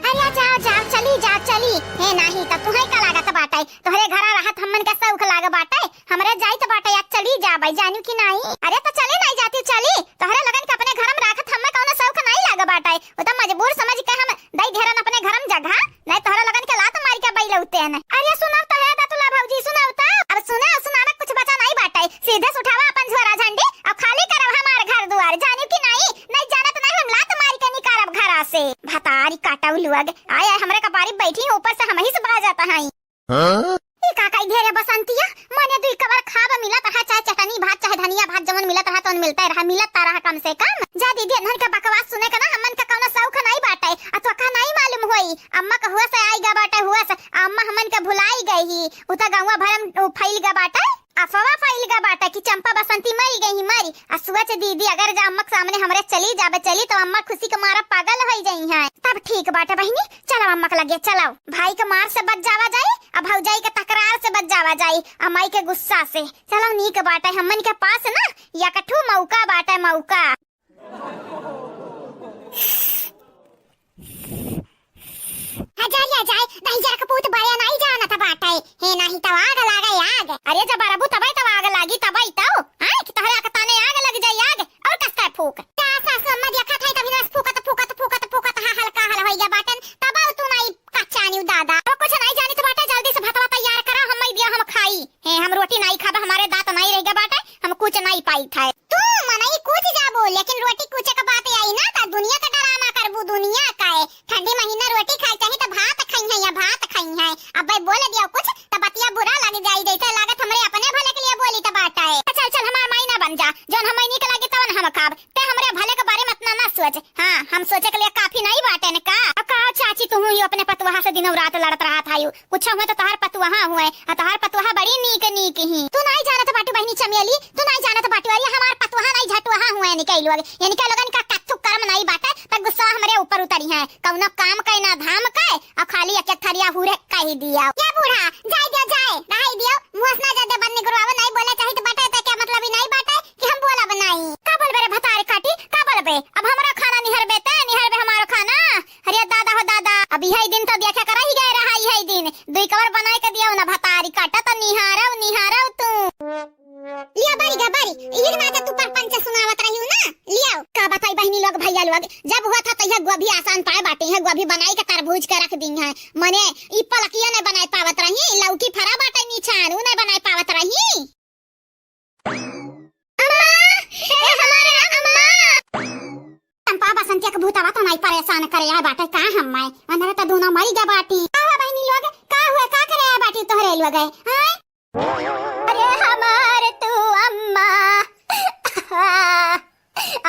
अरे जाओ, जाओ, चली जा, चली। हे नाही, त तुहई का लागत बाटे? तोहरे घरा रहत हमन के सौख लाग बाटे। हमरे जाइत बाटे, या चली जा भाई, जानू कि नाही? अरे त चली नाही जाती, चली। तोहरे लोगन के अपने घर में राखत हमें कौनो सौख नाही लाग बाटे। वो त मजबूर समझ के हम दई धेरन अपने घर में जगह। नहीं तोहरे लोगन के लात मारी के बैलौते न। अरे सुनव त हे दतुला भौजी, सुनव त। अब सुना, सुनावे कुछ बचा नाही बाटे। सीधे से उठावा अपन झोरा झंडी, अब खाली करब हमार घर दुआर, जानू कि नाही? नहीं जानत नहीं, हम लात मारी के निकारब घरा से। भतारी काटौ लोग, आय, आय, हमरे कपारी बैठी हैं, ऊपर से हमही से बाजत हई। हाँ? ई का कही ढेरे बसंतिया, मने दुई कबर खाब मिलत रहा, चाहे चटनी भात, चाहे धनिया भात, जवन मिलत रहा, तवन मिलते रहा, मिलत रहा कम से कम। जा दीदी, एन्हन के बकवास सुने के ना, हमन के कौनो सौख नहीं बाटे, आ तो का नहीं मालूम होई, अम्मा के हुआ से आई गा बाटे, हुआ से, अम्मा हमन के भुलाई गई ही, उ तो गौवा भर में फैल गा बाटे। अफवाह फैल गा बाटे कि चंपा बसंती मरी गई, मरी। आ सोच दीदी, अगर जा अम्मा के सामने हमरे चली जाबे, चली, तो अम्मा खुशी के मारा पागल होई जाई हैं। तब ठीक बाटे बहिनी, चलो अम्मा के लगे, चलो। भाई के मार से बच जावा जाई, आ भौजाई के तकरार से बच जावा जाई, आ माई के गुस्सा से। चलो नीक बाटे, हमन के पास ना यकठू मौका बाटे, मौका। हजारिया जाए, दहिजरा के पूत बड़े नाई जानत बाटे। हे नाही त आग लागे आग। अरे जब अरबू तबे त आग लागी, तबे त। हाँ, कि तोहरे के ताने आग लग जाई आग। और कस का फूक। का सासु अम्मा देखत है, तभी रस फूकत, फूकत, फूकत, फूकत, हा हल्का हल होइगा बाटन। तब तू नाई कच्चानी दादा। तो कुछ नाई जानी तो बाटे, जल्दी से भतवा तैयार करा, हम दिया हम खाई। हे, हम रोटी नाई खाबे, हमारे दांत नाई रह गया बाटे, हम कुछ नाई पाई था। तू मनई कूद जाबो, लेकिन रोटी कूचे के बात आई ना, त दुनिया का डरामा करबू, दुनिया का है। ठंडी महीना रोटी खाए चाही त भात खाई है या भात खाई है। अब भाई बोल दिया कुछ, त बतिया बुरा लग जाई, जैसे लागत हमरे अपने भले के लिए बोली त बात है। चल, चल, हमार माई ना बन जा, जौन हमें नीक लागे तवन हम खाब। ते हमरे भले के बारे में इतना ना सोच। हाँ, हम सोचे के लिए काफी नहीं बाटे न का? अब का चाची, तू ही अपने पतोहा से दिनों रात लड़त रहत आयु। कुछ हुए तो तोहार पतोहा हुए, आ तोहार पतोहा बड़ी नीक नीक ही। तू नाई जानत बाटू बहिनी चमेली, तू नाई जानत बाटू, अरे हमार पतोहा नाई झटोहा हुए इनके लोग, इनके लोगन का कत्थु कर्म नाई बाटे, त गुस्सा हमरे ऊपर उतरी है। कौनो काम के ना धाम के, आ खाली एक एक थरिया हुरे कही दिया। ये बूढ़ा, जाए दियो, जाए, रहाई दियो, मुँह से ना ज्यादा बद निकरवावे, नाई बोले चाही त बाटे, त क्या मतलब ही नाई बाटे कि हम बोलब नाई। का बोलबे रे भतार काटी, का बोलबे? अब हमरा खाना निहरबे ते, निहरबे हमारो खाना? अरे दादा हो दादा, अब इहे दिन तो देखे कर ही गए रहा, यही दिन दुई कवर बनाए के दिया ना भतारी काटा तो निहारव, निहारव तू। लिया बारी गा बारी, इही ना तो तू परपंच सुनावत रही हूँ ना। लियाओ, का बताई बहिनी लोग, भैया लोग, जब हुआ था तो यह गोभी आसान पाए बाटे, यह गोभी बनाई के तरबूज के रख दी है। मने ई पलकिया नहीं बनाए पावत रही, लौकी फरा बाटे नीचान, ऊ नहीं बनाए पावत रही। अम्मा, ए हमारे अम्मा। चंपा बसंतिया के भूतवा तो नहीं परेशान करे आए बाटे का हम्मा? अंदर तो दोनों मरी गए बाटी। का हुआ बहिनी लोग? का हुआ? का करे आए बाटी तोहरे लोग? हैं? अरे हमार तू अम्मा।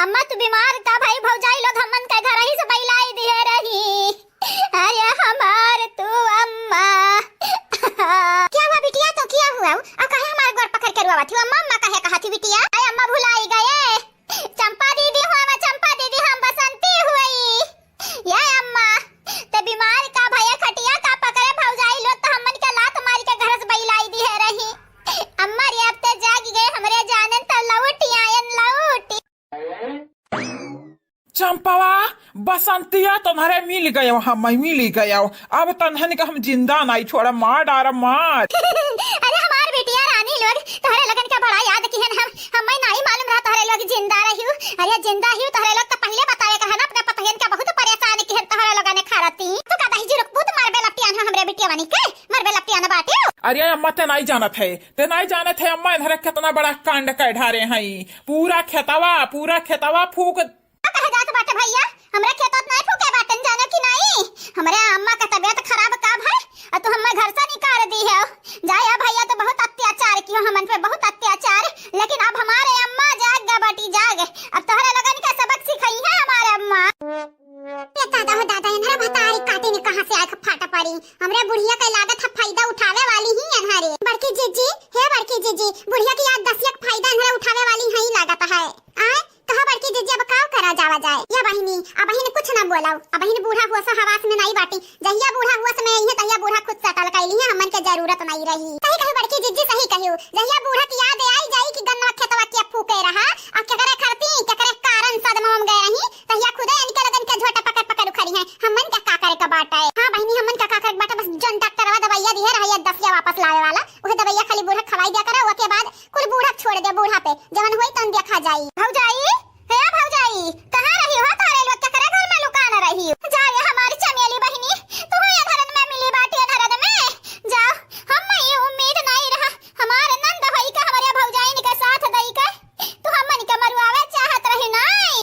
अम्मा तू बीमार का भाई भौजाई लोग हमन के घर ही से बैलाई दिए रही। अरे हमार तू अम्मा। क्या हुआ बिटिया, तो क्या हुआ? और काहे हमार गोड़ पकड़ के रोवत हो? अम्मा, अम्मा काहे कहत हो बिटिया? अरे अम्मा भुलाई गए। चंपा दीदी हुआ, मैं चंपा दीदी, हम बसंती हुई। ये अम्मा, ते बीमार का भैया खटिया का पकड़े भौजाई लोग तो हमन के लात मारी के घर से बैलाई दिए रही। अम्मा रे, अब ते जाग गए, हमरे जानन तो लौट आयन लौट। चंपवा, बसंतिया, तुम्हरे मिल गयो, हम मिल गयो। अब तन्हन के हम जिंदा नाई छोड़ा, मार डारा मार। अरे हमार बिटिया रानी लोग, तोहरे लगन के बड़ा याद किहन हम, हमें नाई मालूम रहा तोहरे लोग जिंदा रहियो। अरे जिंदा हियो, तोहरे लोग तो पहले बतावे कहा ना, अपने पतोहियन के बहुत परेशान किहन तोहरे लोगन ने खरती। तू का दही जी रुक, बहुत मारबे लपटियान हो हमरे बिटिया बनी के, मारबे लपटियान बाटे। अरे अम्मा, ते नाई जानत है, ते नाई जानत है अम्मा, इन्हरे कितना बड़ा कांड कर ढारे हैं। पूरा खेतवा, पूरा खेतवा फूक। का कहे जात बाटे भैया, हमरा खेतवा नहीं फूके बाटन, जानो कि नहीं? हमरे अम्मा का तबीयत खराब का भाई, आ तू हमें घर से निकाल दी है। जा या भैया, तो बहुत अत्याचार कियो हमन पे, बहुत अत्याचार। लेकिन अब हमारे अम्मा जाग गा बाटी, जाग। अब तोहरे लोगन का सबक सिखाई है हमारे अम्मा। ये दादा हो दादा, इन्हरा भतारी काटे ने कहाँ से आए फाटा पड़ी। हमरे बुढ़िया के लागत है फायदा उठावे वाली ही इन्हरे। बड़की जीजी, हे बड़की जीजी, बुढ़िया की याद दसिया के फायदा इन्हरा उठावे वाली ही लागत है। आए, कहा बड़की जीजी, अब काव करा जावा जाए? या बहिनी, अब बहिन कुछ ना बोलाओ। अब बहिन बूढ़ा हुआ सा हवास में नहीं बाटी। जहिया बूढ़ा हुआ समय आई है, तहिया बूढ़ा खुद सेटल कैली है, हमन के जरूरत नहीं रही। सही कही बड़की जीजी, सही कहियो। जहिया बूढ़ा की याद आई जाई कि गन्ना खेतवा के फूके रहा, आ केकरे खरती, केकरे कारण सदमा में गए रही, तहिया खुदे इनके लगन के झोटा पकड़ पकड़ उखड़ी है। हमन के का करे के बाटे? हाँ बहिनी, हमन के का करे के बाटे? बस जौन डॉक्टरवा दवाइया दिहे रहा, ये दसिया वापस लावे वाला, उहे दवाइया खाली बूढ़ा खवाई दिया करा, ओके बाद कुल बूढ़ा छोड़ दे, बूढ़ा पे जवन होई तन देखा जाई। भौजाई, हे भौजाई, कहाँ रही हो? तारे लोग केकरे घर में लुकान रही हो? जा रे हमारी चमेली बहिनी, तू ये धरन में मिली बाटी धरन में। जा, हम ये उम्मीद नहीं रहा, हमारे नंद होई के हमारे भौजाइन के साथ दई के तू हमन के मरुआवे चाहत रही नाई।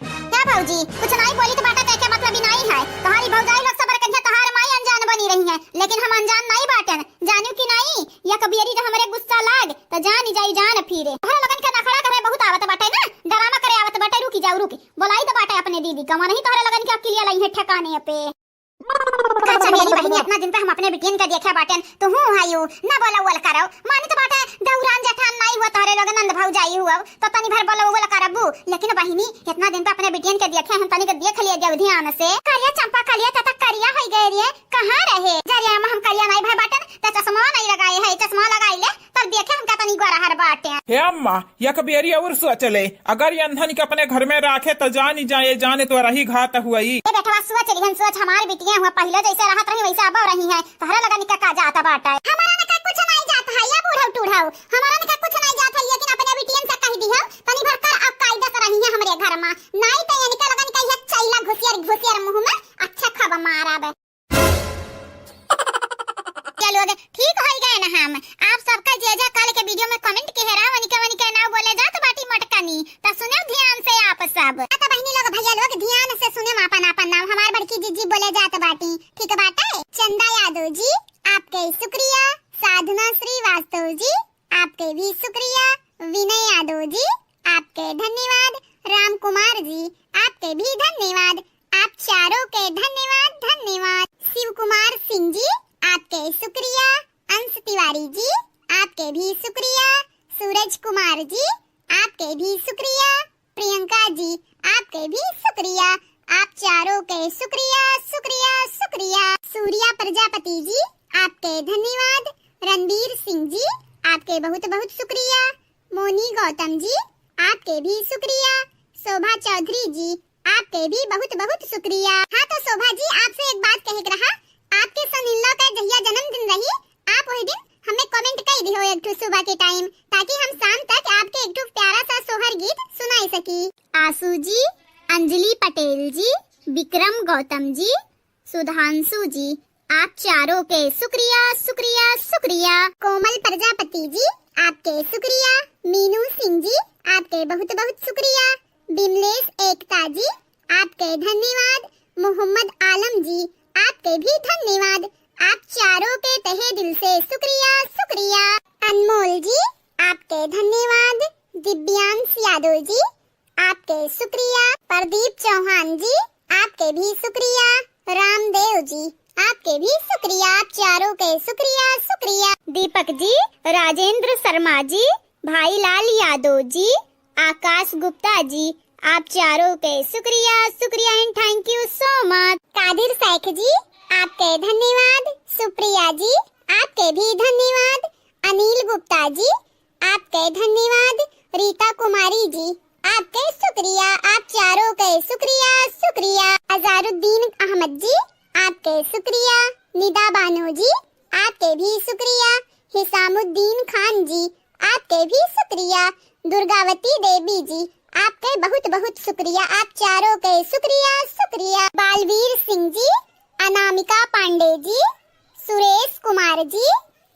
क्या भौजी, कुछ नाई बोली तो बाटा, तो एके मतलब ही नाई है। तुम्हारी भौजाई लोग सबर करिया, तुम्हार माई अनजान बनी रही है, लेकिन हम अनजान नाई बाटन। जानियो कि नाई, या कबियरी जो हमरे गुस्सा लाग, तो जान ही जाई जान फिरे। तोहरे लोगन के नखड़ा करे बहुत आवत बाटे ना, ड्रामा करे आवत बाटे, रुकी जाऊ, रुकी। बोलाई तो बाटे अपने दीदी का, वनही तोहरे लोगन के अकिलिया लई है ठिकाने पे। का चमेली बहिनी, इतना दिन पे हम अपने बिटियन के देखे बाटेन, तू हूँ आयु, ना बोला वल करो, मानी तो बाटे, दौरान जेठान नाई हुआ, तोहरे लोग नंद भौजाई हुआ, तो तनी भर बोला वल करबू, लेकिन बहिनी, इतना दिन पे अपने बिटियन के देखे हम, तनी के देख लिया जाऊ ध्यान से। करिया चंपा कलिया, तता करिया होई गए रे, कहाँ रहे? जरिया में हम करिया नाई भय बाटेन, त चश्मा नाई लगाए है, चश्मा लगाई ले, तब देखे हमका तनी गोरा हर बाटे। हे अम्मा, एक बेरी और सोच ले, अगर ये अंधन के अपने घर में राखे तो जानी जाए, जाने तो रही घात हुई। ए बेटवा, सोच लिहन सोच, हमार बिटिया हुआ पहले जैसे रहत रही वैसे अब रही है, तोहरा लगन के का जात बाटे? हमारा न का कुछ नहीं जात है, या बूढ़ऊ टूढ़ऊ, हमारा न का कुछ नहीं जात है, लेकिन अपने बिटियन से कह दिहौ, तनी भर कर अब कायदा से रही है हमरे घर में, नहीं तो इनके लगन के ये चैला घुसियर घुसियर मुंह में अच्छा खब मारब। चलो, ठीक होई गए ना हम। आप सबका जे जे काल के वीडियो में comment के हेरा वनिके वनिके नाव बोले जात बाटी मटकनी, त सुने ध्यान से आप सब। हाँ, तो बहिनी लोग, भैया लोग, ध्यान से सुने आपन आपन नाव। हमार बड़की जीजी बोले जात बाटी, ठीक बाटे? चंदा यादव जी, आपके शुक्रिया। साधना श्रीवास्तव जी, आपके भी शुक्रिया। विनय यादव जी, आपके धन्यवाद। राम कुमार जी, आपके भी धन्यवाद। आप चारों के धन्यवाद, धन्यवाद। शिव कुमार सिंह जी, आपके शुक्रिया। अंश तिवारी जी, आपके भी शुक्रिया। सूरज कुमार जी, आपके भी शुक्रिया। प्रियंका जी, आपके भी शुक्रिया। आप चारों के शुक्रिया, शुक्रिया, शुक्रिया। सूर्या प्रजापति जी, आपके धन्यवाद। रणवीर सिंह जी, आपके बहुत बहुत शुक्रिया। मोनी गौतम जी, आपके भी शुक्रिया। शोभा चौधरी जी, आपके भी बहुत बहुत शुक्रिया। हाँ तो शोभा जी, आपसे एक बात कहे के रहा, आपके son-in-law का जहिया जन्मदिन रही, आप वही दिन हमें comment कई दिहो एक ठो सुबह के time, ताकि हम शाम तक आपके एक ठो प्यारा सा सोहर गीत सुनाई सकी। आशु जी, अंजलि पटेल जी, विक्रम गौतम जी, सुधांशु जी, आप चारों के शुक्रिया, शुक्रिया, शुक्रिया। कोमल प्रजापति जी, आपके शुक्रिया। मीनू सिंह जी, आपके बहुत बहुत शुक्रिया। बिमलेश एकता जी, आपके धन्यवाद। मोहम्मद आलम जी, आपके भी धन्यवाद। आप चारों के तहे दिल से शुक्रिया, शुक्रिया। अनमोल जी, आपके धन्यवाद। दिव्यांश यादव जी, आपके शुक्रिया। प्रदीप चौहान जी, आपके भी शुक्रिया। रामदेव जी, आपके भी शुक्रिया। आप चारों के शुक्रिया, शुक्रिया। दीपक जी, राजेंद्र शर्मा जी, भाई लाल यादव जी, आकाश गुप्ता जी, आप चारों के शुक्रिया, शुक्रिया and thank you so much। कादिर शेख जी, आपके धन्यवाद। सुप्रिया जी, आपके भी धन्यवाद। अनिल गुप्ता जी, आपके धन्यवाद। रीता कुमारी जी, आपके शुक्रिया, आप चारों के शुक्रिया, शुक्रिया। अजारुद्दीन अहमद जी, आपके शुक्रिया। निदा बानो जी, आपके भी शुक्रिया। हिसामुद्दीन खान जी, आपके भी शुक्रिया। दुर्गावती देवी जी, आपके बहुत बहुत शुक्रिया, आप चारों के शुक्रिया, शुक्रिया। बालवीर सिंह जी, अनामिका पांडे जी, सुरेश कुमार जी,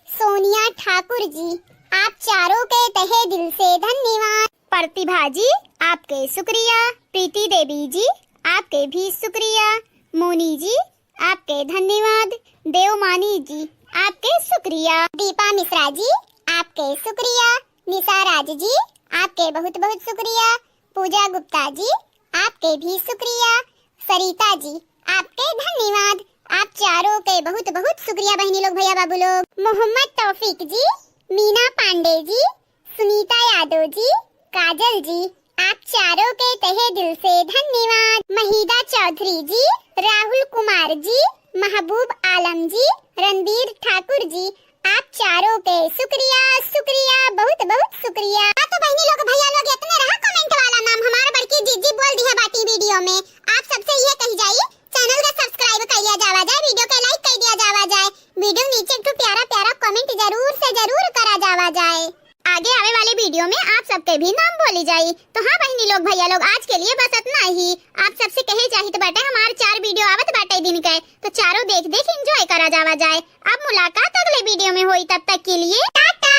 सोनिया ठाकुर जी, आप चारों के तहे दिल से धन्यवाद। प्रतिभा जी, आपके शुक्रिया। प्रीति देवी जी, आपके भी शुक्रिया। मोनी जी, आपके धन्यवाद। देवमानी जी, आपके शुक्रिया। दीपा मिश्रा जी, आपके शुक्रिया। निशा राज जी, आपके बहुत बहुत शुक्रिया। पूजा गुप्ता जी, आपके भी शुक्रिया। सरिता जी, आपके धन्यवाद। आप चारों के बहुत बहुत शुक्रिया बहिनी लोग, भैया बाबू लोग। मोहम्मद तौफीक जी, मीना पांडे जी, सुनीता यादव जी, काजल जी, आप चारों के तहे दिल से धन्यवाद। महिदा चौधरी जी, राहुल कुमार जी, महबूब आलम जी, रणबीर ठाकुर जी, आप चारों के शुक्रिया, शुक्रिया, बहुत बहुत शुक्रिया। हाँ तो बहिनी लोग, भैया लोग, इतने रहा comment वाला नाम। हमार बड़की जीजी बोल दिहे बाटी video में। आप सबसे ये कही जाई, channel का subscribe कर लिया जावा जाए, video के like कर दिया जावा जाए, video नीचे एक ठो प्यारा प्यारा comment जरूर से जरूर करा जावा जाए। आगे आवे वाले video में आप सबके भी नाम बोली जाई। तो हाँ बहिनी लोग, भैया लोग, आज के लिए बस इतना ही। आप सबसे कहे चाहित बाटे, हमार चार video आवत बाटे दिन के, तो चारों देख देख enjoy करा जावा जाए। अब मुलाकात अगले video में होई, तब तक के लिए टाटा।